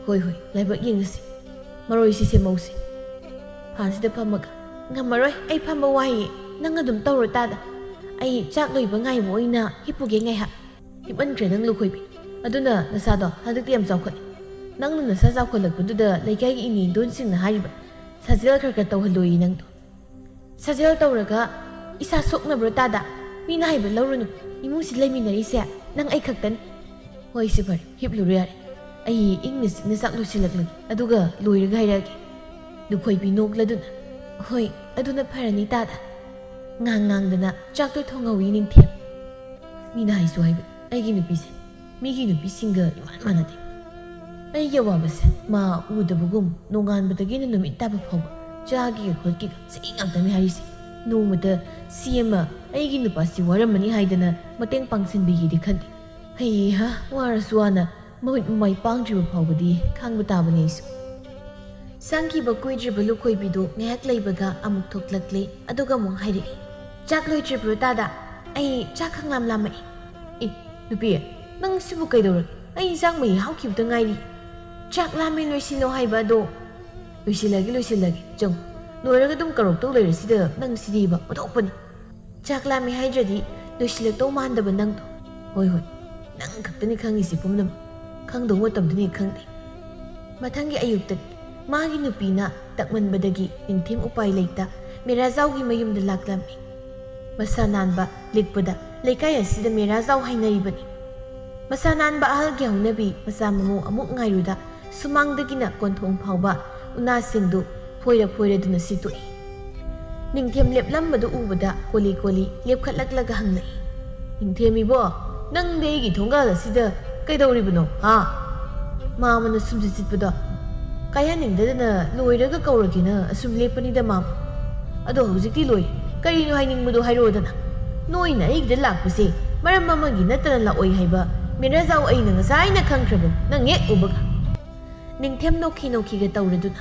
"ꯍꯣꯏ, ꯍꯣꯏ, ꯂꯥꯏꯕꯛ ꯌꯦꯡꯉꯁꯤ꯫ ꯃꯔꯣꯏꯁꯤ ꯁꯦꯝꯍꯧꯁꯤ꯫" "ꯐꯥꯟꯁꯤꯗ ꯐꯝꯃꯒ?" "ꯉꯝꯃꯔꯣꯏ, ꯑꯩ ꯐꯝꯕ ꯋꯥꯏꯌꯦ꯫ ꯅꯪ ꯑꯗꯨꯝ ꯇꯧꯔꯣ ꯇꯥꯗ꯫ ꯑꯩ ꯆꯥꯛ ꯂꯣꯏꯕ ꯉꯥꯏꯕ ꯑꯣꯏꯅ ꯍꯤꯞꯄꯨꯒꯦ ꯉꯥꯏꯍꯥꯛ꯫" "ꯍꯤꯞꯃꯟꯈ꯭ꯔꯦ ꯅꯪ ꯂꯨꯈꯣꯏꯕꯤ꯫ ꯑꯗꯨꯅ ꯅꯁꯥꯗꯣ ꯍꯟꯗꯛꯇꯤ ꯌꯥꯝ ꯆꯥꯎꯈꯠꯂꯦ꯫ ꯅꯪꯅ ꯅꯁꯥ ꯆꯥꯎꯈꯠꯂꯛꯄꯗꯨꯗ ꯂꯩꯀꯥꯏꯒꯤ ꯏꯅꯦ ꯏꯟꯗꯣꯟꯁꯤꯡꯅ ꯍꯥꯏꯔꯤꯕ ꯁꯥꯖꯦꯜ ꯈꯔ ꯈꯔ ꯇꯧꯍꯜꯂꯣꯏꯌꯦ ꯅꯪꯗꯣ꯫" "ꯁꯥꯖꯦꯜ ꯇꯧꯔꯒ ꯏꯁꯥ ꯁꯣꯛꯅꯕ꯭ꯔꯣ ꯇꯥꯗ? ꯃꯤꯅ ꯍꯥꯏꯕ ꯂꯧꯔꯨꯅꯨ꯫ ꯏꯃꯨꯡꯁꯤ ꯂꯩꯃꯤꯟꯅꯔꯤꯁꯦ ꯅꯪ ꯑꯩ ꯈꯛꯇꯅꯤ꯫" "ꯍꯣꯏ, ꯁꯤ ꯐꯔꯦ, ꯍꯤꯞꯂꯨꯔꯣ ꯌꯥꯔꯦ꯫ ꯑꯩ ꯏꯪꯅ ꯆꯤꯛꯅ ꯆꯥꯛ ꯂꯣꯏꯁꯤꯜꯂꯛꯂꯒꯦ, ꯑꯗꯨꯒ ꯂꯣꯏꯔꯒ ꯍꯥꯏꯔꯛꯑꯒꯦ꯫" ꯂꯨꯈꯣꯏꯕꯤ ꯅꯣꯛꯂꯗꯨꯅ, "ꯍꯣꯏ, ꯑꯗꯨꯅ ꯐꯔꯅꯤ ꯇꯥꯗ꯫" ꯉꯥꯡ ꯉꯥꯡꯗꯅ ꯆꯥꯛꯇꯣ ꯊꯣꯡꯍꯧꯏ ꯅꯤꯡꯊꯦꯝ꯫ ꯃꯤꯅ ꯍꯥꯏꯁꯨ ꯍꯥꯏꯕ, ꯑꯩꯒꯤ ꯅꯨꯄꯤꯁꯦ ꯃꯤꯒꯤ ꯅꯨꯄꯤꯁꯤꯡꯒ ꯏꯃꯥꯟ ꯃꯥꯟꯅꯗꯦ꯫ ꯑꯩꯒꯤ ꯑꯋꯥꯕꯁꯦ ꯃꯥ ꯎꯗꯕꯒꯨꯝ ꯅꯣꯡꯉꯥꯟꯕꯗꯒꯤꯅ ꯅꯨꯃꯤꯠ ꯇꯥꯕ ꯐꯥꯎꯕ ꯆꯥꯒꯦꯒ ꯈꯣꯠꯀꯦꯒ ꯆꯍꯤ ꯉꯥꯛꯇꯅꯤ ꯍꯥꯏꯔꯤꯁꯦ꯫ ꯅꯣꯡꯃꯇ ꯁꯤ ꯑꯃ ꯑꯩꯒꯤ ꯅꯨꯄꯥꯁꯤ ꯋꯥꯔꯝꯃꯅꯤ ꯍꯥꯏꯗꯅ ꯃꯇꯦꯡ ꯄꯥꯡꯁꯤꯟꯕꯤꯒꯦꯗꯤ ꯈꯟꯗꯦ꯫ ꯍꯩꯍꯥ, ꯋꯥꯔꯁꯨ ꯋꯥꯅ ꯃꯃꯤꯠ ꯃꯃꯥꯏ ꯄꯥꯡꯗ꯭ꯔꯤꯕ ꯐꯥꯎꯕꯗꯤ ꯈꯥꯡꯕ ꯇꯥꯕꯅꯤ ꯑꯩꯁꯨ꯫ ꯆꯪꯈꯤꯕ ꯀꯨꯏꯗ꯭ꯔꯤꯕ ꯂꯨꯈꯣꯏꯕꯤꯗꯨ ꯉꯥꯏꯍꯥꯛ ꯂꯩꯕꯒ ꯑꯃꯨꯛ ꯊꯣꯛꯂꯛꯂꯦ, ꯑꯗꯨꯒ ꯑꯃꯨꯛ ꯍꯥꯏꯔꯛꯏ, "ꯆꯥꯛ ꯂꯣꯏꯗ꯭ꯔꯤꯕ꯭ꯔꯣ ꯇꯥꯗ? ꯑꯩ ꯆꯥꯛ ꯈꯪꯂꯥꯝ ꯂꯥꯝꯃꯛꯏ꯫" "ꯑꯦ, ꯅꯨꯄꯤ, ꯅꯪ ꯁꯤꯕꯨ ꯀꯩꯗꯧꯔꯒꯦ? ꯑꯩ ꯏꯟꯁꯥꯡ ꯃꯍꯤ ꯍꯥꯎꯈꯤꯕꯗ ꯉꯥꯏꯔꯤ꯫" ꯆꯥꯛ ꯂꯥꯝꯃꯦ, ꯂꯣꯏꯁꯤꯜꯂꯣ ꯍꯥꯏꯕ ꯑꯗꯣ꯫ ꯂꯣꯏꯁꯤꯜꯂꯒꯦ, ꯂꯣꯏꯁꯤꯜꯂꯒꯦ, ꯆꯪꯉꯨ꯫ ꯂꯣꯏꯔꯒ ꯑꯗꯨꯝ ꯀꯧꯔꯛꯇꯧ ꯂꯩꯔꯦ ꯁꯤꯗ, ꯅꯪ ꯁꯤꯗꯤꯕ ꯑꯣꯟꯊꯣꯛꯄꯅꯤ꯫ ꯆꯥꯛ ꯂꯥꯝꯃꯦ ꯍꯥꯏꯗ꯭ꯔꯗꯤ ꯂꯣꯏꯁꯤꯜꯂꯛꯇꯧ ꯃꯥꯟꯗꯕ ꯅꯪꯗꯣ꯫ ꯍꯣꯏ, ꯍꯣꯏ, ꯅꯪ ꯈꯛꯇꯅꯤ ꯈꯪꯉꯤꯁꯤ ꯄꯨꯝꯅꯃꯛ꯫ ꯈꯪꯗꯧ ꯃꯇꯝꯗꯨꯅꯤ ꯈꯪꯗꯦ꯫ ꯃꯊꯪꯒꯤ ꯑꯌꯨꯛꯇꯗꯤ ꯃꯥꯒꯤ ꯅꯨꯄꯤꯅ ꯇꯛꯃꯟꯕꯗꯒꯤ ꯅꯤꯡꯊꯦꯝ ꯎꯄꯥꯏ ꯂꯩꯇ ꯃꯦꯔꯥꯖꯥꯎꯒꯤ ꯃꯌꯨꯝꯗ ꯂꯥꯛꯂꯝꯃꯤ꯫ ꯃꯁꯥ ꯅꯥꯟꯕ ꯂꯤꯛꯄꯗ ꯂꯩꯀꯥꯏ ꯑꯁꯤꯗ ꯃꯦꯔꯥꯖꯥꯎ ꯍꯥꯏꯅꯔꯤꯕꯅꯤ꯫ ꯃꯁꯥ ꯅꯥꯟꯕ ꯑꯍꯜꯒꯤ ꯍꯧꯅꯕꯤ ꯃꯆꯥ ꯃꯃꯧ ꯑꯃꯨꯛ ꯉꯥꯏꯔꯨꯗ ꯁꯨꯃꯥꯡꯗꯒꯤꯅ ꯀꯣꯟꯊꯣꯡ ꯐꯥꯎꯕ ꯎꯅꯥꯁꯤꯡꯗꯨ ꯐꯣꯏꯔ ꯐꯣꯏꯔꯗꯨꯅ ꯁꯤꯠꯇꯣꯛꯏ꯫ ꯅꯤꯡꯊꯦꯝ ꯂꯦꯞꯂꯝꯕꯗꯨ ꯎꯕꯗ ꯀꯣꯂꯤ ꯀꯣꯂꯤ ꯂꯦꯞꯈꯠꯂꯛꯂꯒ ꯍꯪꯂꯛꯏ, "ꯅꯤꯡꯊꯦꯝ ꯏꯕꯣ, ꯅꯪꯗꯤ ꯑꯩꯒꯤ ꯊꯣꯡꯒꯥꯜ ꯑꯁꯤꯗ ꯀꯩꯗꯧꯔꯤꯕꯅꯣ, ꯍꯥ?" ꯃꯥꯃꯅ ꯁꯨꯝꯁꯤꯠ ꯁꯤꯠꯄꯗꯣ ꯀꯥꯏꯍꯟꯅꯤꯡꯗꯗꯅ ꯂꯣꯏꯔꯒ ꯀꯧꯔꯒꯦꯅ ꯑꯁꯨꯝ ꯂꯦꯞꯄꯅꯤꯗ, ꯃꯥꯃ꯫ ꯑꯗꯣ ꯍꯧꯖꯤꯛꯇꯤ ꯂꯣꯏꯔꯦ, ꯀꯔꯤꯅꯣ ꯍꯥꯏꯅꯤꯡꯕꯗꯣ ꯍꯥꯏꯔꯛꯑꯣꯗꯅ꯫ ꯅꯣꯏꯅ ꯑꯩꯒꯤꯗ ꯂꯥꯛꯄꯁꯦ ꯃꯔꯝ ꯑꯃꯒꯤ ꯅꯠꯇꯅ ꯂꯥꯛꯑꯣꯏ ꯍꯥꯏꯕ ꯃꯦꯅꯦꯖꯥꯎ ꯑꯩꯅ ꯉꯁꯥꯏꯅ ꯈꯪꯈ꯭ꯔꯕꯅꯤ, ꯅꯪ ꯍꯦꯛ ꯎꯕꯒ꯫ ꯅꯤꯡꯊꯦꯝ ꯅꯣꯛꯈꯤ ꯅꯣꯛꯈꯤꯒ ꯇꯧꯔꯗꯨꯅ,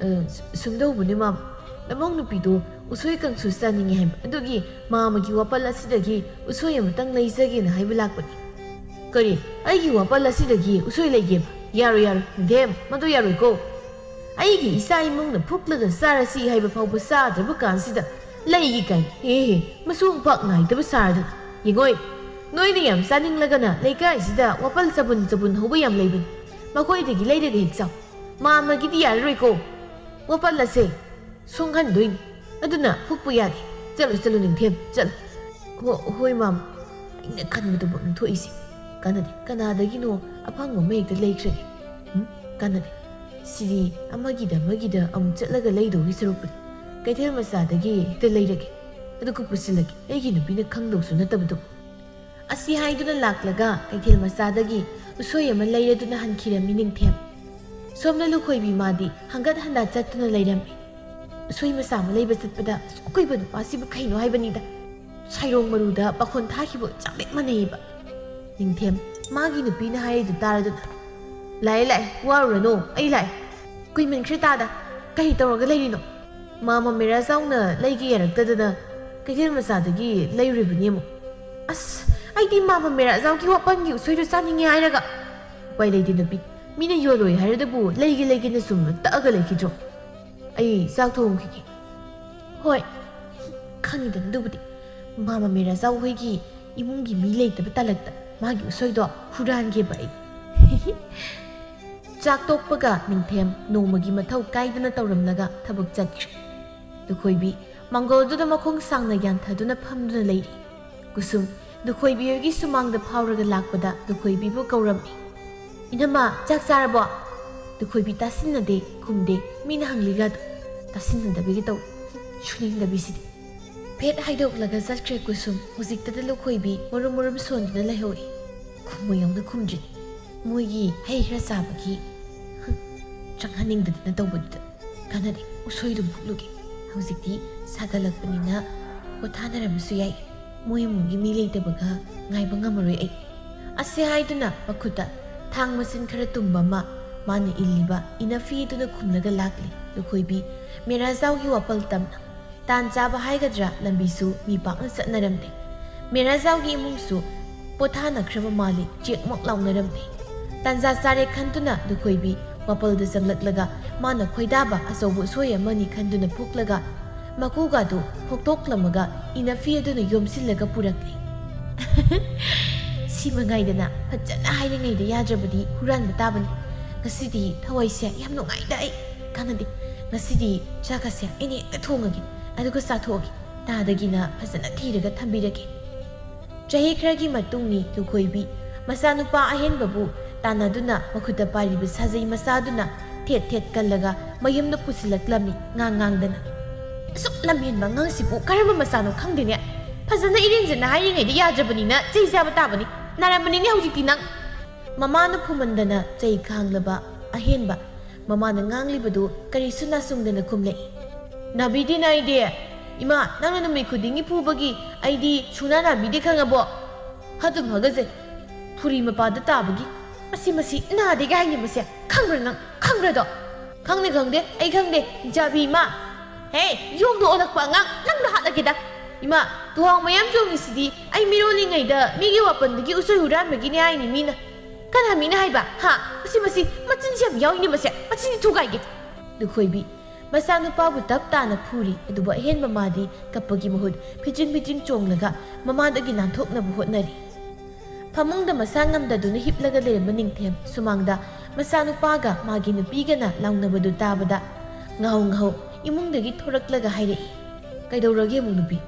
"ꯑ, ꯁꯨ-, ꯁꯨꯝꯗꯧꯕꯅꯤ, ꯃꯥꯃ꯫ ꯅꯃꯧ ꯅꯨꯄꯤꯗꯣ ꯎꯁꯣꯏ ꯀꯥꯡꯁꯨ ꯆꯥꯅꯤꯡꯉꯤ ꯍꯥꯏꯕ, ꯑꯗꯨꯒꯤ ꯃꯥꯃꯒꯤ ꯋꯥꯄꯜ ꯑꯁꯤꯗꯒꯤ ꯎꯁꯣꯏ ꯑꯃꯇꯪ ꯂꯩꯖꯒꯦꯅ ꯍꯥꯏꯕ ꯂꯥꯛꯄꯅꯤ꯫" "ꯀꯔꯤ? ꯑꯩꯒꯤ ꯋꯥꯄꯜ ꯑꯁꯤꯗꯒꯤ ꯎꯁꯣꯏ ꯂꯩꯒꯦꯕ? ꯌꯥꯔꯣꯏ, ꯌꯥꯔꯣꯏ, ꯅꯤꯡꯊꯦꯝ, ꯃꯗꯨ ꯌꯥꯔꯣꯏꯀꯣ꯫ ꯑꯩꯒꯤ ꯏꯆꯥ ꯏꯃꯨꯡꯅ ꯐꯨꯛꯂꯒ ꯆꯥꯔꯁꯤ ꯍꯥꯏꯕ ꯐꯥꯎꯕ ꯆꯥꯗ꯭ꯔꯕ ꯀꯥꯟꯁꯤꯗ ꯂꯩꯒꯦ ꯀꯥꯏꯅ, ꯑꯦ, ꯃꯁꯨꯡ ꯄꯥꯛ ꯅꯥꯏꯗꯕ ꯁꯥꯔꯗꯅ꯫ ꯌꯦꯡꯉꯣꯏ, ꯅꯣꯏꯅ ꯌꯥꯝ ꯆꯥꯅꯤꯡꯂꯒꯅ ꯂꯩꯀꯥꯏꯁꯤꯗ ꯋꯥꯄꯜ ꯆꯕꯨꯟ ꯆꯕꯨꯟ ꯍꯧꯕ ꯌꯥꯝ ꯂꯩꯕꯅꯤ, ꯃꯈꯣꯏꯗꯒꯤ ꯂꯩꯔꯒ ꯍꯦꯛ ꯆꯥꯎ꯫ ꯃꯥꯃꯒꯤꯗꯤ ꯌꯥꯔꯔꯣꯏꯀꯣ꯫ ꯋꯥꯄꯜ ꯑꯁꯦ ꯁꯣꯡꯍꯟꯗꯣꯏꯅꯤ꯫ ꯑꯗꯨꯅ ꯐꯨꯛꯄ ꯌꯥꯗꯦ꯫ ꯆꯠꯂꯨ, ꯆꯠꯂꯨ, ꯅꯤꯡꯊꯦꯝ, ꯆꯠꯂꯨ꯫" "ꯍꯣ-, ꯍꯣꯏ, ꯃꯥꯃ꯫ ꯑꯩꯅ ꯈꯟꯕꯗꯨꯃꯛꯅꯤ ꯊꯣꯛꯏꯁꯦ꯫ ꯀꯥꯟꯅꯗꯦ, ꯀꯅꯥꯗꯒꯤꯅꯣ ꯑꯐꯪꯕ ꯑꯃ ꯍꯦꯛꯇ ꯂꯩꯈ꯭ꯔꯒꯦ꯫ ꯎꯝ, ꯀꯥꯟꯅꯗꯦ꯫ ꯁꯤꯗꯤ ꯑꯃꯒꯤꯗ ꯑꯃꯒꯤꯗ ꯑꯃꯨꯛ ꯆꯠꯂꯒ ꯂꯩꯗꯧꯒꯤ ꯁꯔꯨꯛꯄꯨꯗꯤ ꯀꯩꯊꯦꯜ ꯃꯆꯥꯗꯒꯤ ꯍꯦꯛꯇ ꯂꯩꯔꯒꯦ꯫ ꯑꯗꯨꯒ ꯄꯨꯁꯤꯜꯂꯒꯦ, ꯑꯩꯒꯤ ꯅꯨꯄꯤꯅ ꯈꯪꯗꯧꯁꯨ ꯅꯠꯇꯕꯗꯨ꯫" ꯑꯁꯤ ꯍꯥꯏꯗꯨꯅ ꯂꯥꯛꯂꯒ ꯀꯩꯊꯦꯜ ꯃꯆꯥꯗꯒꯤ ꯎꯁꯣꯏ ꯑꯃ ꯂꯩꯔꯗꯨꯅ ꯍꯟꯈꯤꯔꯝꯃꯤ ꯅꯤꯡꯊꯦꯝ꯫ ꯁꯣꯝꯅ ꯂꯨꯈꯣꯏꯕꯤ ꯃꯥꯗꯤ ꯍꯪꯒꯠ ꯍꯟꯗ ꯆꯠꯇꯨꯅ ꯂꯩꯔꯝꯃꯤ꯫ ꯎꯁꯣꯏ ꯃꯆꯥ ꯑꯃ ꯂꯩꯕ ꯆꯠꯄꯗ ꯑꯁꯨꯛ ꯀꯨꯏꯕ ꯅꯨꯄꯥꯁꯤꯕꯨ ꯀꯩꯅꯣ ꯍꯥꯏꯕꯅꯤꯗ꯫ ꯁꯥꯏꯔꯣꯡ ꯃꯔꯨꯗ ꯄꯥꯈꯣꯟ ꯊꯥꯈꯤꯕ ꯆꯞ ꯍꯦꯛ ꯃꯥꯟꯅꯩꯌꯦꯕ꯫ ꯅꯤꯡꯊꯦꯝ ꯃꯥꯒꯤ ꯅꯨꯄꯤꯅ ꯍꯥꯏꯔꯤꯗꯨ ꯇꯥꯔꯗꯨꯅ, "ꯂꯥꯛꯑꯦ, ꯂꯥꯛꯑꯦ, ꯋꯥꯔꯨꯔꯅꯨ, ꯑꯩ ꯂꯥꯛꯑꯦ꯫ ꯀꯨꯏꯃꯟꯈ꯭ꯔꯦ ꯇꯥꯗ, ꯀꯔꯤ ꯇꯧꯔꯒ ꯂꯩꯔꯤꯅꯣ?" "ꯃꯥꯃ ꯃꯦꯔꯥꯖꯥꯎꯅ ꯂꯩꯒꯦ ꯌꯥꯔꯛꯇꯗꯅ ꯀꯩꯊꯦꯜ ꯃꯆꯥꯗꯒꯤ ꯂꯩꯔꯨꯔꯤꯕꯅꯤ ꯑꯃꯨꯛ꯫" "ꯑꯁ, ꯑꯩꯗꯤ ꯃꯥꯃ ꯃꯦꯔꯥꯖꯥꯎꯒꯤ ꯋꯥꯄꯟꯒꯤ ꯎꯁꯣꯏꯗꯨ ꯆꯥꯅꯤꯡꯉꯦ ꯍꯥꯏꯔꯒ꯫" "ꯎꯄꯥꯏ ꯂꯩꯇꯦ ꯅꯨꯄꯤ, ꯃꯤꯅ ꯌꯣꯜꯂꯣꯏ ꯍꯥꯏꯔꯗꯕꯨ ꯂꯩꯒꯦ ꯂꯩꯒꯦꯅ ꯁꯨꯝ ꯇꯛꯑꯒ ꯂꯩꯈꯤꯗ꯭ꯔꯣ? ꯑꯩ ꯆꯥꯛ ꯊꯣꯡꯈꯤꯒꯦ꯫ ꯍꯣꯏ, ꯈꯪꯉꯤꯗꯅ ꯑꯗꯨꯕꯨꯗꯤ꯫ ꯃꯥꯃ ꯃꯤꯔꯥꯖꯥꯎ ꯍꯣꯏꯒꯤ ꯏꯃꯨꯡꯒꯤ ꯃꯤ ꯂꯩꯇꯕ ꯇꯥꯂꯛꯇ ꯃꯥꯒꯤ ꯎꯁꯣꯏꯗꯣ ꯍꯨꯔꯥꯟꯒꯦꯕ ꯑꯩ꯫ ꯆꯥꯛ ꯇꯣꯛꯄꯒ ꯅꯤꯡꯊꯦꯝ ꯅꯣꯡꯃꯒꯤ ꯃꯊꯧ ꯀꯥꯏꯗꯅ ꯇꯧꯔꯝꯂꯒ ꯊꯕꯛ ꯆꯠꯈ꯭ꯔꯦ꯫ ꯂꯨꯈꯣꯏꯕꯤ ꯃꯪꯒꯣꯜꯗꯨꯗ ꯃꯈꯣꯡ ꯁꯥꯡꯅ ꯌꯥꯟꯊꯗꯨꯅ ꯐꯝꯗꯨꯅ ꯂꯩꯔꯤ꯫ ꯀꯨꯁꯨꯝ ꯂꯨꯈꯣꯏꯕꯤ ꯍꯣꯏꯒꯤ ꯁꯨꯃꯥꯡꯗ ꯐꯥꯎꯔꯒ ꯂꯥꯛꯄꯗ ꯂꯨꯈꯣꯏꯕꯤꯕꯨ ꯀꯧꯔꯝꯃꯤ꯫ "ꯏꯅꯝꯃ, ꯆꯥꯛ ꯆꯥꯔꯕꯣ?" ꯂꯨꯈꯣꯏꯕꯤ ꯇꯥꯁꯤꯟꯅꯗꯦ, ꯈꯨꯝꯗꯦ, ꯃꯤꯅ ꯍꯪꯂꯤꯒꯗꯣ ꯇꯥꯁꯤꯟꯅꯗꯕꯤꯒꯤ ꯇꯧ꯫ ꯁꯨꯅꯤꯡꯗꯕꯤꯁꯤꯗꯤ꯫ ꯐꯦꯠ ꯍꯥꯏꯗꯣꯛꯂꯒ ꯆꯠꯈ꯭ꯔꯦ ꯀꯨꯁꯨꯝ꯫ ꯍꯧꯖꯤꯛꯇꯗ ꯂꯨꯈꯣꯏꯕꯤ ꯃꯔꯨꯝ ꯃꯔꯨꯝ ꯁꯣꯟꯗꯨꯅ ꯂꯩꯍꯧꯏ꯫ ꯈꯨꯝꯃꯣꯏ ꯌꯥꯎꯅ ꯈꯨꯝꯗ꯭ꯔꯤꯅꯤ꯫ ꯃꯣꯏꯒꯤ ꯍꯩ ꯈꯔ ꯆꯥꯕꯒꯤ ꯆꯪꯍꯟꯅꯤꯡꯗꯗꯅ ꯇꯧꯕꯗꯨꯗ꯫ ꯀꯥꯟꯅꯗꯦ, ꯎꯁꯣꯏꯗꯨꯝ ꯐꯨꯛꯂꯨꯒꯦ꯫ ꯍꯧꯖꯤꯛꯇꯤ ꯁꯥꯒꯠꯂꯛꯄꯅꯤꯅ ꯄꯣꯊꯥꯅꯔꯝꯕꯁꯨ ꯌꯥꯏ꯫ ꯃꯣꯏ ꯏꯃꯨꯡꯒꯤ ꯃꯤ ꯂꯩꯇꯕꯒ ꯉꯥꯏꯕ ꯉꯝꯃꯔꯣꯏ ꯑꯩ꯫ ꯑꯁꯤ ꯍꯥꯏꯗꯨꯅ ꯃꯈꯨꯠꯇ ꯊꯥꯡ ꯃꯁꯤꯟ ꯈꯔ ꯇꯨꯝꯕ ꯑꯃ ꯃꯥꯅ ꯏꯜꯂꯤꯕ ꯏꯅꯐꯤ ꯑꯗꯨꯅ ꯈꯨꯝꯂꯒ ꯂꯥꯛꯂꯤ ꯂꯨꯈꯣꯏꯕꯤ ꯃꯦꯔꯥꯖꯥꯎꯒꯤ ꯋꯥꯄꯜ ꯇꯝꯅ꯫ ꯇꯥꯟ ꯆꯥꯕ ꯍꯥꯏꯒꯗ꯭ꯔꯥ, ꯂꯝꯕꯤꯁꯨ ꯃꯤ ꯄꯥꯛꯅ ꯆꯠꯅꯔꯝꯗꯦ꯫ ꯃꯦꯔꯥꯖꯥꯎꯒꯤ ꯏꯃꯨꯡꯁꯨ ꯄꯣꯊꯥꯅꯈ꯭ꯔꯕ ꯃꯥꯜꯂꯤ, ꯆꯦꯛꯃꯛ ꯂꯥꯎꯅꯔꯝꯗꯦ꯫ ꯇꯥꯟꯖꯥ ꯆꯥꯔꯦ ꯈꯟꯗꯨꯅ ꯂꯨꯈꯣꯏꯕꯤ ꯋꯥꯄꯜꯗ ꯆꯪꯂꯛꯂꯒ ꯃꯥꯅ ꯈꯣꯏꯗꯥꯕ ꯑꯆꯧꯕ ꯎꯁꯣꯏ ꯑꯃꯅꯤ ꯈꯟꯗꯨꯅ ꯐꯨꯛꯂꯒ ꯃꯀꯨꯒꯗꯨ ꯐꯣꯛꯇꯣꯛꯂꯝꯃꯒ ꯏꯅꯐꯤ ꯑꯗꯨꯅ ꯌꯣꯝꯁꯤꯜꯂꯒ ꯄꯨꯔꯛꯂꯤ꯫ ꯁꯤ ꯃꯉꯥꯏꯗꯅ ꯐꯖꯅ ꯍꯥꯏꯔꯤꯉꯩꯗ ꯌꯥꯗ꯭ꯔꯕꯗꯤ ꯍꯨꯔꯥꯟꯕ ꯇꯥꯕꯅꯤ꯫ ꯉꯁꯤꯗꯤ ꯊꯋꯥꯏꯁꯦ ꯌꯥꯝ ꯅꯨꯡꯉꯥꯏꯗ ꯑꯩ꯫ ꯀꯥꯟꯅꯗꯦ, ꯉꯁꯤꯗꯤ ꯆꯥꯛꯀꯁꯦ ꯑꯩꯅ ꯍꯦꯛꯇ ꯊꯣꯡꯉꯒꯦ, ꯑꯗꯨꯒ ꯆꯥꯊꯣꯛꯑꯒꯦ꯫ ꯇꯥꯗꯒꯤꯅ ꯐꯖꯅ ꯊꯤꯔꯒ ꯊꯝꯕꯤꯔꯒꯦ꯫ ꯆꯍꯤ ꯈꯔꯒꯤ ꯃꯇꯨꯡꯅꯤ ꯂꯨꯈꯣꯏꯕꯤ ꯃꯆꯥꯅꯨꯄꯥ ꯑꯍꯦꯟꯕꯕꯨ ꯇꯥꯟꯅꯗꯨꯅ ꯃꯈꯨꯠꯇ ꯄꯥꯏꯔꯤꯕ ꯁꯥꯖꯩ ꯃꯆꯥꯗꯨꯅ ꯊꯦꯠ ꯊꯦꯠ ꯀꯜꯂꯒ ꯃꯌꯨꯝꯗ ꯄꯨꯁꯤꯜꯂꯛꯂꯝꯃꯤ ꯉꯥꯡ ꯉꯥꯡꯗꯅ꯫ "ꯑꯁꯨꯛ ꯂꯝꯍꯦꯟꯕ ꯑꯉꯥꯡꯁꯤꯕꯨ ꯀꯔꯝꯕ ꯃꯆꯥꯅꯣ ꯈꯪꯗꯦꯅꯦ꯫ ꯐꯖꯅ ꯏꯔꯦꯟꯖꯅ ꯍꯥꯏꯔꯤꯉꯩꯗ ꯌꯥꯗ꯭ꯔꯕꯅꯤꯅ ꯆꯩ ꯆꯥꯕ ꯇꯥꯕꯅꯤ꯫ ꯅꯥꯔꯝꯕꯅꯤꯅꯦ ꯍꯧꯖꯤꯛꯇꯤ ꯅꯪ꯫" ꯃꯃꯥꯅ ꯐꯨꯃꯟꯗꯅ ꯆꯩ ꯈꯥꯡꯂꯕ ꯑꯍꯦꯟꯕ ꯃꯃꯥꯅ ꯉꯥꯡꯂꯤꯕꯗꯨ ꯀꯔꯤꯁꯨ ꯅꯥꯆꯨꯡꯗꯅ ꯈꯨꯝꯂꯛꯏ꯫ "ꯅꯥꯕꯤꯗꯦ ꯅꯥꯏꯗꯦ꯫ ꯏꯃꯥ, ꯅꯪꯅ ꯅꯨꯃꯤꯠ ꯈꯨꯗꯤꯡꯒꯤ ꯐꯨꯕꯒꯤ ꯑꯩꯗꯤ ꯁꯨꯡꯅꯥ ꯅꯥꯕꯤꯗꯦ ꯈꯪꯉꯕꯣ? ꯑꯗꯨꯝ ꯍꯥꯒꯠꯆꯩ꯫ ꯐꯨꯔꯤ ꯃꯄꯥꯗ ꯇꯥꯕꯒꯤ꯫ ꯃꯁꯤ, ꯃꯁꯤ ꯅꯥꯗꯦꯒ ꯍꯥꯏꯅꯤ ꯃꯁꯦ꯫ ꯈꯪꯕ꯭ꯔꯥ ꯅꯪ? ꯈꯪꯕ꯭ꯔꯥꯗꯣ?" "ꯈꯪꯗꯦ, ꯈꯪꯗꯦ꯫ ꯑꯩ ꯈꯪꯗꯦ꯫ ꯏꯆꯥꯕꯤ ꯏꯃꯥ꯫ ꯍꯦ, ꯌꯣꯡꯗꯣ ꯑꯣꯜꯂꯛꯄ ꯑꯉꯥꯡ, ꯅꯪꯗ ꯍꯥꯠꯂꯒꯦꯗ꯫ ꯏꯃꯥ, ꯇꯨꯍꯥꯎ ꯃꯌꯥꯝ ꯆꯣꯡꯉꯤꯁꯤꯗꯤ ꯑꯩ ꯃꯤꯔꯣꯜꯂꯤꯉꯩꯗ ꯃꯤꯒꯤ ꯋꯥꯄꯟꯗꯒꯤ ꯎꯁꯣꯏ ꯍꯨꯔꯥꯟꯕꯒꯤꯅꯦ ꯍꯥꯏꯅꯤ ꯃꯤꯅ꯫ ꯀꯅꯥ ꯃꯤꯅ ꯍꯥꯏꯕ? ꯍꯥ? ꯃꯁꯤ, ꯃꯁꯤ, ꯃꯆꯤꯟꯁꯤ ꯌꯥꯝ ꯌꯥꯎꯏꯅꯦ ꯃꯁꯦ꯫ ꯃꯆꯤꯟꯁꯤ ꯊꯨꯒꯥꯏꯒꯦ꯫ ꯂꯨꯈꯣꯏꯕꯤ ꯃꯆꯥꯅꯨꯄꯥꯕꯨ ꯇꯞ ꯇꯥꯅ ꯐꯨꯔꯤ, ꯑꯗꯨꯕꯨ ꯑꯍꯦꯟꯕ ꯃꯥꯗꯤ ꯀꯞꯄꯒꯤ ꯃꯍꯨꯠ ꯐꯤꯗ꯭ꯔꯤꯡ ꯐꯤꯗ꯭ꯔꯤꯡ ꯆꯣꯡꯂꯒ ꯃꯃꯥꯗꯒꯤ ꯅꯥꯟꯊꯣꯛꯅꯕ ꯍꯣꯠꯅꯔꯤ꯫ ꯐꯃꯨꯡꯗ ꯃꯁꯥ ꯉꯝꯗꯗꯨꯅ ꯍꯤꯞꯂꯒ ꯂꯩꯔꯝꯕ ꯅꯤꯡꯊꯦꯝ ꯁꯨꯃꯥꯡꯗ ꯃꯆꯥꯅꯨꯄꯥꯒ ꯃꯥꯒꯤ ꯅꯨꯄꯤꯒꯅ ꯂꯥꯎꯅꯕꯗꯨ ꯇꯥꯕꯗ ꯉꯥꯍꯧ ꯉꯥꯍꯧ ꯏꯃꯨꯡꯗꯒꯤ ꯊꯣꯔꯛꯂꯒ ꯍꯥꯏꯔꯛꯏ, "ꯀꯩꯗꯧꯔꯒꯦ ꯑꯃꯨꯛ ꯅꯨꯄꯤ?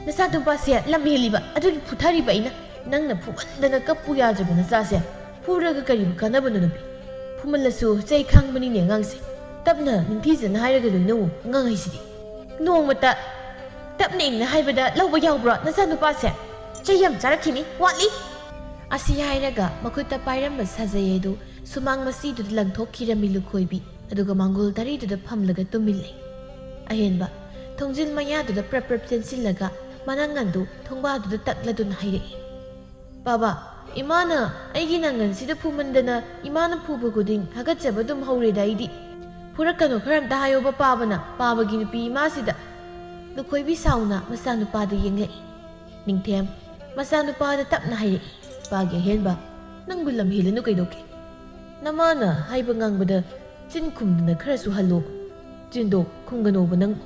ꯅꯆꯥꯅꯨꯄꯥꯁꯦ ꯂꯝ ꯍꯦꯜꯂꯤꯕ, ꯑꯗꯨꯒꯤ ꯐꯨꯊꯔꯤꯕ ꯑꯩꯅ꯫ ꯅꯪꯅ ꯐꯨꯃꯟꯗꯅ ꯀꯞꯄꯨ ꯌꯥꯗ꯭ꯔꯕ ꯅꯆꯥꯁꯦ ꯐꯨꯔꯒ ꯀꯔꯤꯕꯨ ꯀꯥꯟꯅꯕꯅꯣ ꯅꯨꯄꯤ? ꯐꯨꯃꯜꯂꯁꯨ ꯆꯩ ꯈꯥꯡꯕꯅꯤꯅꯦ ꯑꯉꯥꯡꯁꯦ꯫ ꯇꯞꯅ ꯅꯤꯡꯊꯤꯖꯅ ꯍꯥꯏꯔꯒ ꯂꯣꯏꯅꯧ ꯑꯉꯥꯡ ꯍꯥꯏꯁꯤꯗꯤ꯫ ꯅꯣꯡꯃꯇ ꯇꯞꯅ ꯏꯪꯅ ꯍꯥꯏꯕꯗ ꯂꯧꯕ ꯌꯥꯎꯕ꯭ꯔꯣ ꯅꯆꯥꯅꯨꯄꯥꯁꯦ? ꯆꯩ ꯌꯥꯝ ꯆꯥꯔꯛꯈꯤꯅꯤ, ꯋꯥꯠꯂꯤ!" ꯑꯁꯤ ꯍꯥꯏꯔꯒ ꯃꯈꯨꯠꯇ ꯄꯥꯏꯔꯝꯕ ꯁꯥꯖꯩ ꯑꯗꯨ ꯁꯨꯃꯥꯡ ꯃꯁꯤꯗꯨꯗ ꯂꯪꯊꯣꯛꯈꯤꯔꯝꯃꯤ ꯂꯨꯈꯣꯏꯕꯤ, ꯑꯗꯨꯒ ꯃꯥꯡꯒꯣꯜ ꯇꯔꯤꯗꯨꯗ ꯐꯝꯂꯒ ꯇꯨꯝꯃꯤꯜꯂꯦ꯫ ꯑꯍꯦꯟꯕ ꯊꯣꯡꯖꯤꯜ ꯃꯌꯥꯗꯨꯗ ꯄ꯭ꯔꯞ ꯄ꯭ꯔꯞ ꯆꯦꯟꯁꯤꯜꯂꯒ ꯃꯅꯪꯒꯟꯗꯨ ꯊꯣꯡꯕꯥꯗꯨꯗ ꯇꯛꯂꯗꯨꯅ ꯍꯥꯏꯔꯛꯏ, "ꯄꯥꯕ, ꯏꯃꯥꯅ ꯑꯩꯒꯤ ꯅꯪꯒꯟꯁꯤꯗ ꯐꯨꯃꯟꯗꯅ ꯏꯃꯥꯅ ꯐꯨꯕ ꯈꯨꯗꯤꯡ ꯍꯥꯒꯠꯆꯕ ꯑꯗꯨꯝ ꯍꯧꯔꯦꯗ ꯑꯩꯗꯤ꯫ ꯐꯨꯔꯛꯀꯅꯨ, ꯈꯔ ꯑꯝꯇ ꯍꯥꯏꯌꯣꯕ ꯄꯥꯕꯅ, ꯄꯥꯕꯒꯤ ꯅꯨꯄꯤ ꯏꯃꯥꯁꯤꯗ꯫" ꯂꯨꯈꯣꯏꯕꯤ ꯁꯥꯎꯅ ꯃꯆꯥꯅꯨꯄꯥꯗ ꯌꯦꯡꯂꯛꯏ꯫ ꯅꯤꯡꯊꯦꯝ ꯃꯆꯥꯅꯨꯄꯥꯗ ꯇꯞꯅ ꯍꯥꯏꯔꯛꯏ, "ꯄꯥꯒꯤ ꯑꯍꯦꯟꯕ, ꯅꯪꯕꯨ ꯂꯝ ꯍꯦꯜꯂꯅꯨ ꯀꯩꯗꯧꯒꯦ? ꯅꯃꯥꯅ ꯍꯥꯏꯕ ꯉꯥꯡꯕꯗ ꯆꯤꯟ ꯈꯨꯝꯗꯨꯅ ꯈꯔꯁꯨ ꯍꯜꯂꯣ꯫ ꯆꯤꯟꯗꯣ ꯈꯨꯝꯒꯅꯣꯕ ꯅꯪꯕꯨ꯫"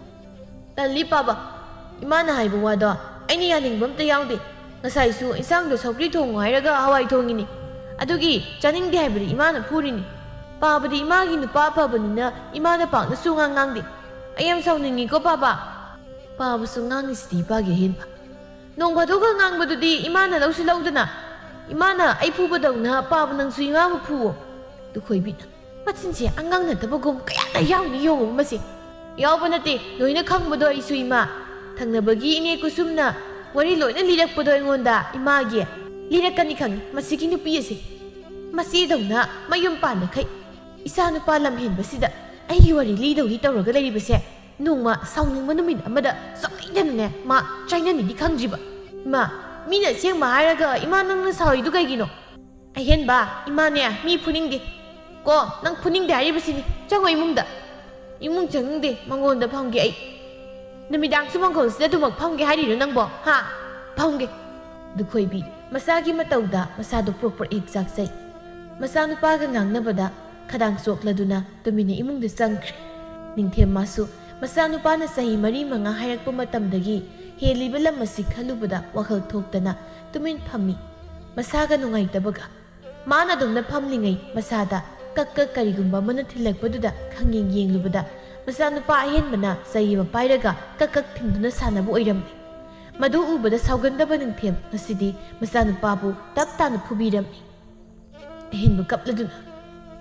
"ꯇꯜꯂꯤ ꯄꯥꯕ, ꯏꯃꯥꯅ ꯍꯥꯏꯕ ꯋꯥꯗꯣ ꯑꯩꯅ ꯌꯥꯅꯤꯡꯕ ꯑꯝꯇ ꯌꯥꯎꯗꯦ꯫ ꯉꯁꯥꯏꯁꯨ ꯏꯟꯁꯥꯡꯗꯣ ꯁꯧꯒ꯭ꯔꯤ ꯊꯣꯡꯉꯨ ꯍꯥꯏꯔꯒ ꯍꯋꯥꯏ ꯊꯣꯡꯉꯤꯅꯤ꯫ ꯑꯗꯨꯒꯤ ꯆꯥꯅꯤꯡꯗꯦ ꯍꯥꯏꯕꯗꯤ ꯏꯃꯥꯅ ꯐꯨꯔꯤꯅꯤ꯫ ꯄꯥꯕꯗꯤ ꯏꯃꯥꯒꯤ ꯅꯨꯄꯥ ꯑꯐꯕꯅꯤꯅ ꯏꯃꯥꯅ ꯄꯥꯛꯅꯁꯨ ꯉꯥꯡ ꯉꯥꯡꯗꯦ꯫ ꯑꯩ ꯌꯥꯝ ꯁꯥꯎꯅꯤꯡꯉꯤꯀꯣ ꯄꯥꯕ꯫" "ꯄꯥꯕꯁꯨ ꯉꯥꯡꯉꯤꯁꯤꯗꯤ ꯏꯄꯥꯒꯤ ꯑꯍꯦꯟꯕ꯫ ꯅꯣꯡ ꯐꯥꯗꯣꯛꯈꯛ ꯉꯥꯡꯕꯗꯨꯗꯤ ꯏꯃꯥꯅ ꯂꯧꯁꯨ ꯂꯧꯗꯅ꯫ ꯏꯃꯥꯅ ꯑꯩ ꯐꯨꯕꯗꯧꯅ ꯄꯥꯕ ꯅꯪꯁꯨ ꯏꯃꯥꯕꯨ ꯐꯨꯋꯣ꯫" ꯂꯨꯈꯣꯏꯕꯤꯅ, "ꯃꯆꯤꯟꯁꯦ ꯑꯉꯥꯡ ꯅꯠꯇꯕꯒꯨꯝ ꯀꯌꯥꯗ ꯌꯥꯎꯔꯤꯅꯤ ꯌꯦꯡꯉꯨꯕ ꯃꯁꯦ꯫" "ꯌꯥꯎꯕ ꯅꯠꯇꯦ, ꯂꯣꯏꯅ ꯈꯪꯕꯗꯣ ꯑꯩꯁꯨ ꯏꯃꯥ꯫ ꯊꯪꯅꯕꯒꯤ ꯏꯅꯦ ꯀꯨꯁꯨꯝꯅ ꯋꯥꯔꯤ ꯂꯣꯏꯅ ꯂꯤꯔꯛꯄꯗꯣ ꯑꯩꯉꯣꯟꯗ ꯏꯃꯥꯒꯤ꯫ ꯂꯤꯔꯛꯀꯅꯤ ꯈꯪꯉꯤ ꯃꯁꯤꯒꯤ ꯅꯨꯄꯤ ꯑꯁꯦ꯫ ꯃꯆꯦꯗꯧꯅ ꯃꯌꯨꯝ ꯄꯥꯟꯅꯈꯩ ꯏꯆꯥ ꯅꯨꯄꯥ ꯂꯝꯍꯦꯟꯕꯁꯤꯗ ꯑꯩꯒꯤ ꯋꯥꯔꯤ ꯂꯤꯗꯧꯔꯤ ꯇꯧꯔꯒ ꯂꯩꯔꯤꯕꯁꯦ꯫ ꯅꯣꯡꯃ ꯁꯥꯎꯅꯤꯡꯕ ꯅꯨꯃꯤꯠ ꯑꯃꯗ ꯆꯥꯎꯅꯩꯗꯅꯅꯦ ꯃꯥ ꯆꯥꯏꯅꯅꯤꯗꯤ ꯈꯪꯗ꯭ꯔꯤꯕ꯫ ꯏꯃꯥ, ꯃꯤꯅ ꯑꯁꯦꯡꯕ ꯍꯥꯏꯔꯒ ꯏꯃꯥ ꯅꯪꯅ ꯁꯥꯎꯔꯤꯗꯨ ꯀꯩꯒꯤꯅꯣ?" "ꯑꯍꯦꯟꯕ, ꯏꯃꯥꯅꯦ ꯃꯤ ꯐꯨꯅꯤꯡꯗꯦ꯫ ꯀꯣ, ꯅꯪ ꯐꯨꯅꯤꯡꯗꯦ ꯍꯥꯏꯔꯤꯕꯁꯤꯅꯤ꯫ ꯆꯪꯉꯣ ꯏꯃꯨꯡꯗ꯫" "ꯏꯃꯨꯡ ꯆꯪꯅꯤꯡꯗꯦ, ꯃꯉꯣꯟꯗ ꯐꯝꯒꯦ ꯑꯩ꯫ ꯅꯨꯃꯤꯗꯥꯡꯁꯨ ꯃꯪꯒꯣꯜꯁꯤꯗ ꯑꯗꯨꯃꯛ ꯐꯝꯒꯦ ꯍꯥꯏꯔꯤꯔꯣ ꯅꯪꯕꯣ? ꯍꯥ? ꯐꯝꯒꯦ꯫" ꯂꯨꯈꯣꯏꯕꯤ ꯃꯆꯥꯒꯤ ꯃꯇꯧꯗ ꯃꯁꯥꯗꯣ ꯄ꯭ꯔꯣꯛ ꯄ꯭ꯔꯣꯛ ꯍꯦꯛ ꯆꯥꯛꯆꯩ꯫ ꯃꯆꯥꯅꯨꯄꯥꯒ ꯉꯥꯡꯅꯕꯗ ꯈꯗꯥꯡ ꯆꯣꯛꯂꯗꯨꯅ ꯇꯨꯃꯤꯟꯅ ꯏꯃꯨꯡꯗ ꯆꯪꯈ꯭ꯔꯦ꯫ ꯅꯤꯡꯊꯦꯝ ꯃꯥꯁꯨ ꯃꯆꯥꯅꯨꯄꯥꯅ ꯆꯍꯤ ꯃꯔꯤ ꯃꯉꯥ ꯍꯥꯏꯔꯛꯄ ꯃꯇꯝꯗꯒꯤ ꯍꯦꯜꯂꯤꯕ ꯂꯝ ꯑꯁꯤ ꯈꯜꯂꯨꯕꯗ ꯋꯥꯈꯜ ꯊꯣꯛꯇꯅ ꯇꯨꯃꯤꯟ ꯐꯝꯃꯤ꯫ ꯃꯁꯥꯒ ꯅꯨꯡꯉꯥꯏꯇꯕꯒ꯫ ꯃꯥꯅ ꯑꯗꯨꯝꯅ ꯐꯝꯂꯤꯉꯩ ꯃꯁꯥꯗ ꯀꯛ ꯀꯛ ꯀꯔꯤꯒꯨꯝꯕ ꯑꯃꯅ ꯊꯤꯜꯂꯛꯄꯗꯨꯗ ꯈꯪꯌꯦꯡ ꯌꯦꯡꯂꯨꯕꯗ ꯃꯆꯥꯅꯨꯄꯥ ꯑꯍꯦꯟꯕꯅ ꯆꯩ ꯑꯃ ꯄꯥꯏꯔꯒ ꯀꯛ ꯀꯛ ꯊꯤꯟꯗꯨꯅ ꯁꯥꯟꯅꯕ ꯑꯣꯏꯔꯝꯃꯤ꯫ ꯃꯗꯨ ꯎꯕꯗ ꯁꯥꯎꯒꯟꯗꯕ ꯅꯤꯡꯊꯦꯝ ꯉꯁꯤꯗꯤ ꯃꯆꯥꯅꯨꯄꯥꯕꯨ ꯇꯞ ꯇꯥꯅ ꯐꯨꯕꯤꯔꯝꯃꯤ꯫ ꯑꯍꯦꯟꯕ ꯀꯞꯂꯗꯨꯅ,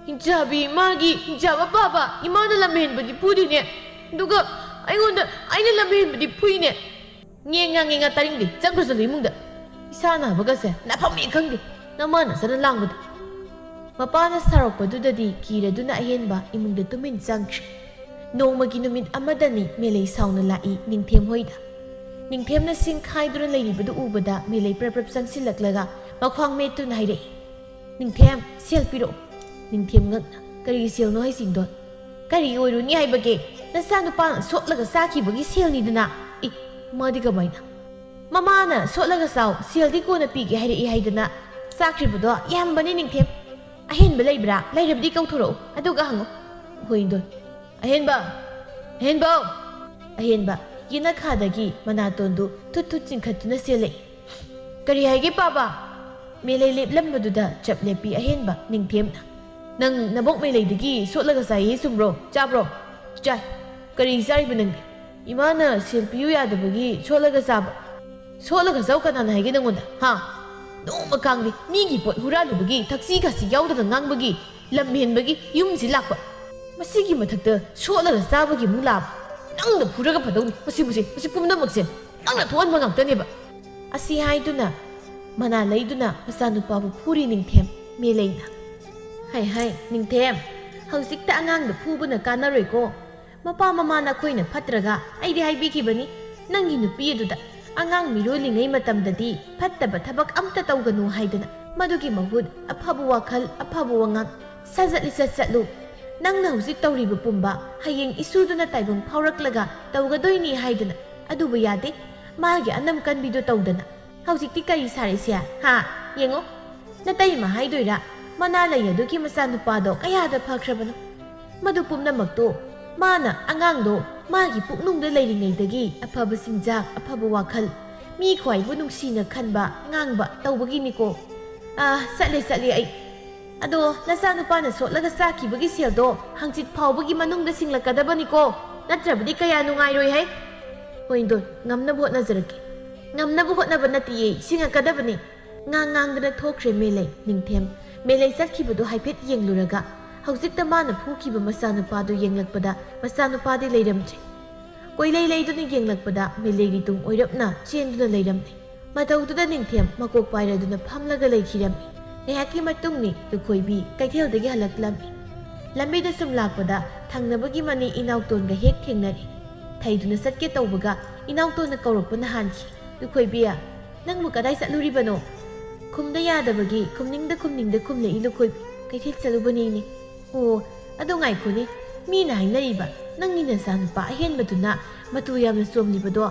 "ꯍꯤꯡꯆꯥꯕꯤ ꯏꯃꯥꯒꯤ ꯍꯤꯡꯆꯥꯕ ꯄꯥꯕ, ꯏꯃꯥꯅ ꯂꯝ ꯍꯦꯟꯕꯗꯤ ꯐꯨꯗꯦꯅꯦ, ꯑꯗꯨꯒ ꯑꯩꯉꯣꯟꯗ ꯑꯩꯅ ꯂꯝ ꯍꯦꯟꯕꯗꯤ ꯐꯨꯏꯅꯦ꯫ ꯉꯦꯡꯉꯥ ꯉꯦꯡꯉꯥ ꯇꯥꯅꯤꯡꯗꯦ, ꯆꯪꯈ꯭ꯔꯣ ꯆꯠꯂꯣ ꯏꯃꯨꯡꯗ꯫ ꯏꯁꯥ ꯅꯥꯕꯒꯁꯦ ꯅꯐꯝ ꯍꯦꯛ ꯈꯪꯗꯦ, ꯅꯃꯥ ꯅꯆꯥꯅ ꯂꯥꯡꯕꯗ꯫" ꯃꯄꯥꯅ ꯁꯥꯎꯔꯛꯄꯗꯨꯗꯗꯤ ꯀꯤꯔꯗꯨꯅ ꯑꯍꯦꯟꯕ ꯏꯃꯨꯡꯗ ꯇꯨꯃꯤꯟ ꯆꯪꯈ꯭ꯔꯦ꯫ ꯅꯣꯡꯃꯒꯤ ꯅꯨꯃꯤꯠ ꯑꯃꯗꯅꯤ ꯃꯦꯂꯩ ꯁꯥꯎꯅ ꯂꯥꯛꯏ ꯅꯤꯡꯊꯦꯝ ꯍꯣꯏꯗ꯫ ꯅꯤꯡꯊꯦꯝꯅ ꯁꯤꯡ ꯈꯥꯏꯗꯨꯅ ꯂꯩꯔꯤꯕꯗꯨ ꯎꯕꯗ ꯃꯦꯂꯩ ꯄ꯭ꯔꯞ ꯄ꯭ꯔꯞ ꯆꯪꯁꯤꯜꯂꯛꯂꯒ ꯃꯈ꯭ꯋꯥꯡ ꯃꯦꯠꯇꯨꯅ ꯍꯥꯏꯔꯛꯏ, "ꯅꯤꯡꯊꯦꯝ, ꯁꯦꯜ ꯄꯤꯔꯛꯑꯣ꯫" ꯅꯤꯡꯊꯦꯝ ꯉꯛꯅ, "ꯀꯔꯤꯒꯤ ꯁꯦꯜꯅꯣ ꯍꯥꯏꯁꯤꯡꯗꯣ?" "ꯀꯔꯤ ꯑꯣꯏꯔꯨꯅꯤ ꯍꯥꯏꯕꯒꯦ? ꯅꯆꯥꯅꯨꯄꯥꯅ ꯁꯣꯠꯂꯒ ꯆꯥꯈꯤꯕꯒꯤ ꯁꯦꯜꯅꯤꯗꯅ꯫" "ꯏ, ꯃꯥꯗꯤ ꯀꯃꯥꯏꯅ?" "ꯃꯃꯥꯅ ꯁꯣꯠꯂꯒ ꯆꯥꯎ, ꯁꯦꯜꯗꯤ ꯀꯣꯟꯅ ꯄꯤꯒꯦ ꯍꯥꯏꯔꯛꯏ ꯍꯥꯏꯗꯅ ꯆꯥꯈ꯭ꯔꯤꯕꯗꯣ ꯌꯥꯝꯕꯅꯤ ꯅꯤꯡꯊꯦꯝ꯫ ꯑꯍꯦꯟꯕ ꯂꯩꯕ꯭ꯔꯥ? ꯂꯩꯔꯕꯗꯤ ꯀꯧꯊꯣꯔꯛꯎ, ꯑꯗꯨꯒ ꯍꯪꯉꯨ꯫" "ꯍꯣꯏ, ꯏꯟꯗꯣꯜ꯫ ꯑꯍꯦꯟꯕ! ꯑꯍꯦꯟꯕꯧ!" ꯑꯍꯦꯟꯕ ꯌꯦꯅꯈꯥꯗꯒꯤ ꯃꯅꯥꯇꯣꯟꯗꯨ ꯊꯨꯠ ꯊꯨꯠ ꯆꯤꯡꯈꯠꯇꯨꯅ ꯆꯦꯜꯂꯛꯏ꯫ "ꯀꯔꯤ ꯍꯥꯏꯒꯦ ꯄꯥꯕ?" ꯃꯦꯂꯩ ꯂꯦꯞꯂꯝꯕꯗꯨꯗ ꯆꯞ ꯂꯦꯞꯄꯤ ꯑꯍꯦꯟꯕ ꯅꯤꯡꯊꯦꯝꯅ꯫ "ꯅꯪ ꯅꯕꯣꯛ ꯃꯦꯂꯩꯗꯒꯤ ꯁꯣꯠꯂꯒ ꯆꯥꯏꯌꯦ, ꯆꯨꯝꯕ꯭ꯔꯣ? ꯆꯥꯕ꯭ꯔꯣ?" "ꯆꯥꯏ꯫ ꯀꯔꯤ ꯆꯥꯔꯤꯕ ꯅꯪꯗꯤ?" "ꯏꯃꯥꯅ ꯁꯦꯜ ꯄꯤꯌꯨ ꯌꯥꯗꯕꯒꯤ ꯁꯣꯠꯂꯒ ꯆꯥꯕ꯫" "ꯁꯣꯠꯂꯒ ꯆꯥꯎ ꯀꯅꯥꯅ ꯍꯥꯏꯒꯦ ꯅꯪꯉꯣꯟꯗ? ꯍꯥ? ꯅꯣꯡꯃ ꯀꯥꯡꯗꯤ ꯃꯤꯒꯤ ꯄꯣꯠ ꯍꯨꯔꯥꯜꯂꯨꯕꯒꯤ, ꯊꯛꯁꯤ ꯈꯥꯁꯤ ꯌꯥꯎꯗꯅ ꯉꯥꯡꯕꯒꯤ ꯂꯝ ꯍꯦꯟꯕꯒꯤ ꯌꯨꯝꯁꯤ ꯂꯥꯛꯄ꯫ ꯃꯁꯤꯒꯤ ꯃꯊꯛꯇ ꯁꯣꯠꯂꯒ ꯆꯥꯕꯒꯤ ꯑꯃꯨꯛ ꯂꯥꯕ꯫ ꯅꯪꯅ ꯐꯨꯔꯒ ꯐꯗꯧꯅꯤ꯫ ꯃꯁꯤ, ꯃꯁꯤ, ꯃꯁꯤ ꯄꯨꯝꯅꯃꯛꯁꯦ ꯅꯪꯅ ꯊꯣꯛꯍꯟꯕ ꯉꯥꯛꯇꯅꯦꯕ꯫" ꯑꯁꯤ ꯍꯥꯏꯗꯨꯅ ꯃꯅꯥ ꯂꯩꯗꯨꯅ ꯃꯆꯥꯅꯨꯄꯥꯕꯨ ꯐꯨꯔꯤ ꯅꯤꯡꯊꯦꯝ ꯃꯦꯂꯩꯅ꯫ "ꯍꯥꯏ ꯍꯥꯏ ꯅꯤꯡꯊꯦꯝ, ꯍꯧꯖꯤꯛꯇ ꯑꯉꯥꯡꯗ ꯐꯨꯕꯅ ꯀꯥꯟꯅꯔꯣꯏꯀꯣ꯫ ꯃꯄꯥ ꯃꯃꯥ ꯅꯈꯣꯏꯅ ꯐꯠꯇ꯭ꯔꯒ ꯑꯩꯗꯤ ꯍꯥꯏꯕꯤꯈꯤꯕꯅꯤ, ꯅꯪꯒꯤ ꯅꯨꯄꯤ ꯑꯗꯨꯗ ꯑꯉꯥꯡ ꯃꯤꯔꯣꯜꯂꯤꯉꯩ ꯃꯇꯝꯗꯗꯤ ꯐꯠꯇꯕ ꯊꯕꯛ ꯑꯝꯇ ꯇꯧꯒꯅꯨ ꯍꯥꯏꯗꯅ꯫ ꯃꯗꯨꯒꯤ ꯃꯍꯨꯠ ꯑꯐꯕ ꯋꯥꯈꯜ, ꯑꯐꯕ ꯋꯥꯉꯥꯡ, ꯁꯥꯖꯠ ꯂꯤꯆꯠ ꯆꯠꯂꯨ꯫ ꯅꯪꯅ ꯍꯧꯖꯤꯛ ꯇꯧꯔꯤꯕ ꯄꯨꯝꯕ ꯍꯌꯦꯡ ꯏꯁꯨꯗꯨꯅ ꯇꯥꯏꯕꯪ ꯐꯥꯎꯔꯛꯂꯒ ꯇꯧꯒꯗꯣꯏꯅꯤ ꯍꯥꯏꯗꯅ꯫ ꯑꯗꯨꯕꯨ ꯌꯥꯗꯦ, ꯃꯥꯒꯤ ꯑꯅꯝ ꯀꯟꯕꯤꯗꯣ ꯇꯧꯗꯅ꯫ ꯍꯧꯖꯤꯛꯇꯤ ꯀꯔꯤ ꯁꯥꯔꯤꯁꯦ? ꯍꯥ? ꯌꯦꯡꯉꯣ, ꯅꯇꯩꯃ ꯍꯥꯏꯗꯣꯏꯔꯥ? ꯃꯅꯥ ꯂꯩ ꯑꯗꯨꯒꯤ ꯃꯆꯥꯅꯨꯄꯥꯗꯣ ꯀꯌꯥꯗ ꯐꯈ꯭ꯔꯕꯅꯣ꯫ ꯃꯗꯨ ꯄꯨꯝꯅꯃꯛꯇꯣ ꯃꯥꯅ ꯑꯉꯥꯡꯗꯣ ꯃꯥꯒꯤ ꯄꯨꯛꯅꯨꯡꯗ ꯂꯩꯔꯤꯉꯩꯗꯒꯤ ꯑꯐꯕ ꯆꯤꯟꯖꯥꯛ, ꯑꯐꯕ ꯋꯥꯈꯜ, ꯃꯤ ꯈ꯭ꯋꯥꯏꯕꯨ ꯅꯨꯡꯁꯤꯅ ꯈꯟꯕ, ꯉꯥꯡꯕ ꯇꯧꯕꯒꯤꯅꯤꯀꯣ꯫ ꯑꯥ, ꯆꯠꯂꯦ, ꯆꯠꯂꯦ ꯑꯩ꯫ ꯑꯗꯣ ꯅꯆꯥꯅꯨꯄꯥꯅ ꯁꯣꯠꯂꯒ ꯆꯥꯈꯤꯕꯒꯤ ꯁꯦꯜꯗꯣ ꯍꯪꯆꯤꯠ ꯐꯥꯎꯕꯒꯤ ꯃꯅꯨꯡꯗ ꯁꯤꯡꯂꯛꯀꯗꯕꯅꯤꯀꯣ, ꯅꯠꯇ꯭ꯔꯕꯗꯤ ꯀꯌꯥ ꯅꯨꯡꯉꯥꯏꯔꯣꯏ ꯍꯥꯏ꯫ ꯍꯣꯏ ꯗꯣꯟ, ꯉꯝꯅꯕ ꯍꯣꯠꯅꯖꯔꯛꯀꯦ꯫ ꯉꯝꯅꯕ ꯍꯣꯠꯅꯕ ꯅꯠꯇꯤꯌꯦ, ꯁꯤꯡꯉꯛꯀꯗꯕꯅꯤ꯫ ꯉꯥꯡ ꯉꯥꯡꯗꯅ ꯊꯣꯛꯈ꯭ꯔꯦ ꯃꯦꯂꯩ꯫ ꯅꯤꯡꯊꯦꯝ ꯃꯦꯂꯩ ꯆꯠꯈꯤꯕꯗꯨ ꯍꯥꯏꯐꯦꯠ ꯌꯦꯡꯂꯨꯔꯒ ꯍꯧꯖꯤꯛꯇ ꯃꯥꯅ ꯐꯨꯈꯤꯕ ꯃꯆꯥꯅꯨꯄꯥꯗꯨ ꯌꯦꯡꯂꯛꯄꯗ ꯃꯆꯥꯅꯨꯄꯥꯗꯤ ꯂꯩꯔꯝꯗ꯭ꯔꯦ꯫ ꯀꯣꯏꯂꯩ ꯂꯩꯗꯨꯅ ꯌꯦꯡꯂꯛꯄꯗ ꯃꯦꯂꯩꯒꯤ ꯇꯨꯡ ꯑꯣꯏꯔꯞꯅ ꯆꯦꯟꯗꯨꯅ ꯂꯩꯔꯝꯂꯦ꯫ ꯃꯇꯧꯗꯨꯗ ꯅꯤꯡꯊꯦꯝ ꯃꯀꯣꯛ ꯄꯥꯏꯔꯗꯨꯅ ꯐꯝꯂꯒ ꯂꯩꯈꯤꯔꯝꯃꯤ꯫ ꯉꯥꯏꯍꯥꯛꯀꯤ ꯃꯇꯨꯡꯅꯤ ꯂꯨꯈꯣꯏꯕꯤ ꯀꯩꯊꯦꯜꯗꯒꯤ ꯍꯜꯂꯛꯂꯝꯃꯤ꯫ ꯂꯝꯕꯤꯗ ꯁꯨꯝ ꯂꯥꯛꯄꯗ ꯊꯪꯅꯕꯒꯤ ꯃꯅꯤ ꯏꯅꯥꯎꯇꯣꯟꯒ ꯍꯦꯛ ꯊꯦꯡꯅꯔꯦ꯫ ꯊꯩꯗꯨꯅ ꯆꯠꯀꯦ ꯇꯧꯕꯒ ꯏꯅꯥꯎꯇꯣꯟꯅ ꯀꯧꯔꯛꯄꯅ ꯍꯥꯟꯈꯤ꯫ "ꯂꯨꯈꯣꯏꯕꯤ, ꯅꯪꯕꯨ ꯀꯗꯥꯏ ꯆꯠꯂꯨꯔꯤꯕꯅꯣ?" ꯈꯨꯝꯗ ꯌꯥꯗꯕꯒꯤ ꯈꯨꯝꯅꯤꯡꯗ ꯈꯨꯝꯅꯤꯡꯗ ꯈꯨꯝꯂꯛꯏ ꯂꯨꯈꯣꯏꯕꯤ꯫ "ꯀꯩꯊꯦꯜ ꯆꯠꯂꯨꯕꯅꯤꯅꯦ꯫" "ꯑꯣ, ꯑꯗꯣ ꯉꯥꯏꯈꯣꯅꯦ, ꯃꯤꯅ ꯍꯥꯏꯅꯔꯤꯕ ꯅꯪꯒꯤ ꯅꯆꯥꯅꯨꯄꯥ ꯑꯍꯦꯟꯕꯗꯨꯅ ꯃꯇꯨ ꯌꯥꯝꯅ ꯆꯣꯝꯂꯤꯕꯗꯣ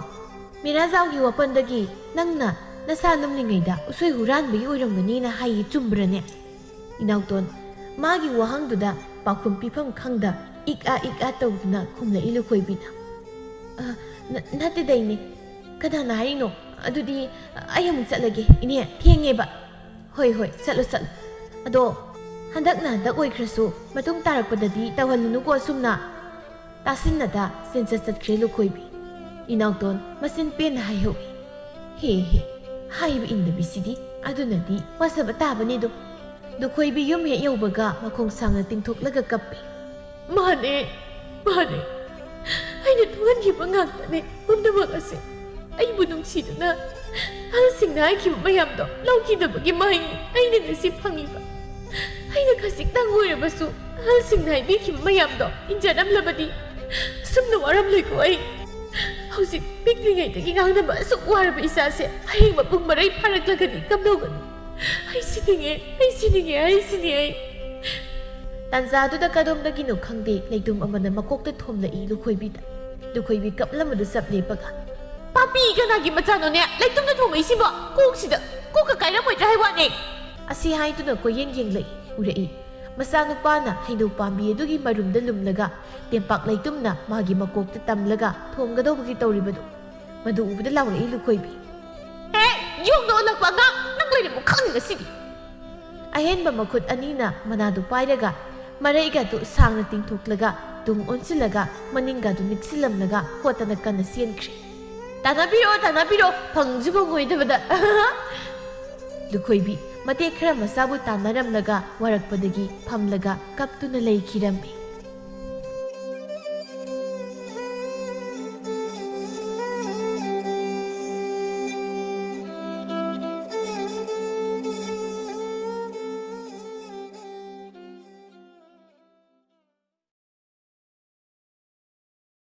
ꯃꯦꯔꯥꯖꯥꯎꯒꯤ ꯋꯥꯄꯟꯗꯒꯤ ꯅꯪꯅ ꯅꯁꯥ ꯂꯨꯝꯂꯤꯉꯩꯗ ꯎꯁꯣꯏ ꯍꯨꯔꯥꯟꯕꯒꯤ ꯑꯣꯏꯔꯝꯒꯅꯤꯅ ꯍꯥꯏꯌꯦ, ꯆꯨꯝꯕ꯭ꯔꯅꯦ?" ꯏꯅꯥꯎꯇꯣꯟ ꯃꯥꯒꯤ ꯋꯥꯍꯪꯗꯨꯗ ꯄꯥꯎꯈꯨꯝ ꯄꯤꯐꯝ ꯈꯪꯗ ꯏꯛ ꯑꯥ ꯏꯛ ꯑꯥ ꯇꯧꯗꯨꯅ ꯈꯨꯝꯂꯛꯏ ꯂꯨꯈꯣꯏꯕꯤꯅ꯫ "ꯑ, ꯅ-, ꯅꯠꯇꯦꯗ ꯏꯅꯦ, ꯀꯅꯥꯅ ꯍꯥꯏꯔꯤꯅꯣ? ꯑꯗꯨꯗꯤ ꯑꯩ ꯑꯃꯨꯛ ꯆꯠꯂꯒꯦ ꯏꯅꯦ, ꯊꯦꯡꯉꯦꯕ꯫" "ꯍꯣꯏ, ꯍꯣꯏ, ꯆꯠꯂꯣ, ꯆꯠꯂꯣ꯫ ꯑꯗꯣ ꯍꯟꯗꯛꯅ ꯍꯟꯗꯛ ꯑꯣꯏꯈ꯭ꯔꯁꯨ ꯃꯇꯨꯡ ꯇꯥꯔꯛꯄꯗꯗꯤ ꯇꯧꯍꯜꯂꯨꯅꯨꯀꯣ ꯑꯁꯨꯝꯅ꯫" ꯇꯥꯁꯤꯟꯅꯗ ꯆꯦꯟꯆꯠ ꯆꯠꯈ꯭ꯔꯦ ꯂꯨꯈꯣꯏꯕꯤ꯫ ꯏꯅꯥꯎꯇꯣꯟ ꯃꯆꯤꯟ ꯄꯦꯟꯅ ꯍꯥꯏꯍꯧꯏ꯫ "ꯍꯦ ꯍꯦ, ꯍꯥꯏꯕ ꯏꯟꯗꯕꯤꯁꯤꯗꯤ, ꯑꯗꯨꯅꯗꯤ ꯋꯥꯖꯕ ꯇꯥꯕꯅꯤꯗꯣ꯫" ꯂꯨꯈꯣꯏꯕꯤ ꯌꯨꯝ ꯍꯦꯛ ꯌꯧꯕꯒ ꯃꯈꯣꯡ ꯁꯥꯡꯅ ꯇꯤꯡꯊꯣꯛꯂꯒ ꯀꯞꯄꯤ꯫ "ꯃꯥꯅꯦ, ꯃꯥꯅꯦ꯫ ꯑꯩꯅ ꯊꯣꯛꯍꯟꯈꯤꯕ ꯉꯥꯛꯇꯅꯦ ꯄꯨꯝꯅꯃꯛ ꯑꯁꯤ꯫ ꯑꯩꯕꯨ ꯅꯨꯡꯁꯤꯗꯨꯅ ꯑꯍꯜꯁꯤꯡꯅ ꯍꯥꯏꯈꯤꯕ ꯃꯌꯥꯝꯗꯣ ꯂꯧꯈꯤꯗꯕꯒꯤ ꯃꯍꯩꯅꯤ ꯑꯩꯅ ꯉꯁꯤ ꯐꯪꯂꯤꯕ꯫ ꯑꯩꯅ ꯈꯖꯤꯛꯇꯪ ꯑꯣꯏꯔꯕꯁꯨ ꯑꯍꯜꯁꯤꯡꯅ ꯍꯥꯏꯕꯤꯈꯤꯕ ꯃꯌꯥꯝꯗꯣ ꯏꯟꯖꯔꯝꯂꯕꯗꯤ ꯑꯁꯨꯝꯅ ꯋꯥꯔꯝꯂꯣꯏꯀꯣ ꯑꯩ꯫ ꯍꯧꯖꯤꯛ ꯄꯤꯛꯂꯤꯉꯩꯗꯒꯤ ꯉꯥꯡꯅꯕ ꯑꯁꯨꯛ ꯋꯥꯔꯕ ꯏꯆꯥꯁꯦ ꯍꯌꯦꯡ ꯃꯄꯨꯡ ꯃꯔꯩ ꯐꯥꯔꯛꯂꯒꯗꯤ ꯀꯝꯗꯧꯒꯅꯤ? ꯑꯩ ꯁꯤꯅꯤꯡꯉꯦ, ꯑꯩ ꯁꯤꯅꯤꯡꯉꯦ, ꯑꯩ ꯁꯤꯅꯤ ꯑꯩ꯫" ꯇꯥꯟꯖꯥꯗꯨꯗ ꯀꯗꯣꯝꯗꯒꯤꯅꯣ ꯈꯪꯗꯦ ꯂꯩꯇꯨꯝ ꯑꯃꯅ ꯃꯀꯣꯛꯇ ꯊꯣꯝꯂꯛꯏ ꯂꯨꯈꯣꯏꯕꯤꯗ꯫ ꯂꯨꯈꯣꯏꯕꯤ ꯀꯞꯂꯝꯕꯗꯨ ꯆꯞ ꯂꯦꯞꯄꯒ, "ꯄꯥꯄꯤ ꯀꯅꯥꯒꯤ ꯃꯆꯥꯅꯣꯅꯦ ꯂꯩꯇꯨꯝꯗ ꯊꯣꯝꯃꯛꯏꯁꯤꯕꯣ? ꯀꯣꯛꯁꯤꯗ ꯀꯣꯛꯀ ꯀꯥꯏꯔꯝꯃꯣꯏꯗ꯭ꯔꯥ ꯍꯥꯏ ꯋꯥꯅꯦ!" ꯑꯁꯤ ꯍꯥꯏꯗꯨꯅ ꯀꯣꯏꯌꯦꯡ ꯌꯦꯡꯂꯛꯏ꯫ ꯎꯔꯛꯏ꯫ ꯃꯆꯥꯅꯨꯄꯥꯅ ꯍꯩꯅꯧ ꯄꯥꯝꯕꯤ ꯑꯗꯨꯒꯤ ꯃꯔꯨꯝꯗ ꯂꯨꯝꯂꯒ ꯇꯦꯝꯄꯥꯛ ꯂꯩꯇꯨꯝꯅ ꯃꯥꯒꯤ ꯃꯀꯣꯛꯇ ꯇꯝꯂꯒ ꯊꯣꯝꯒꯗꯧꯕꯒꯤ ꯇꯧꯔꯤꯕꯗꯨ꯫ ꯃꯗꯨ ꯎꯕꯗ ꯂꯥꯎꯔꯛꯏ ꯂꯨꯈꯣꯏꯕꯤ꯫ "ꯍꯦ, ꯌꯣꯡꯗ ꯑꯣꯜꯂꯛꯄ ꯑꯉꯥꯡ, ꯅꯪ ꯂꯩꯔꯝꯃꯨ ꯈꯪꯅꯤ ꯉꯁꯤꯗꯤ!" ꯑꯍꯦꯟꯕ ꯃꯈꯨꯠ ꯑꯅꯤꯅ ꯃꯅꯥꯗꯨ ꯄꯥꯏꯔꯒ ꯃꯔꯩꯒꯗꯨ ꯁꯥꯡꯅ ꯇꯤꯡꯊꯣꯛꯂꯒ ꯇꯨꯡ ꯑꯣꯟꯁꯤꯜꯂꯒ ꯃꯅꯤꯡꯒꯗꯨ ꯅꯤꯛꯁꯤꯜꯂꯝꯂꯒ ꯍꯣꯠꯇꯅ ꯀꯟꯅ ꯆꯦꯟꯈ꯭ꯔꯦ꯫ "ꯇꯥꯟꯅꯕꯤꯔꯣ, ꯇꯥꯟꯅꯕꯤꯔꯣ, ꯐꯪꯁꯨ ꯐꯪꯉꯣꯏꯗꯕꯗ!" ꯂꯨꯈꯣꯏꯕꯤ ꯃꯇꯦꯛ ꯈꯔ ꯃꯆꯥꯕꯨ ꯇꯥꯟꯅꯔꯝꯂꯒ ꯋꯥꯔꯛꯄꯗꯒꯤ ꯐꯝꯂꯒ ꯀꯞꯇꯨꯅ ꯂꯩꯈꯤꯔꯝꯃꯤ꯫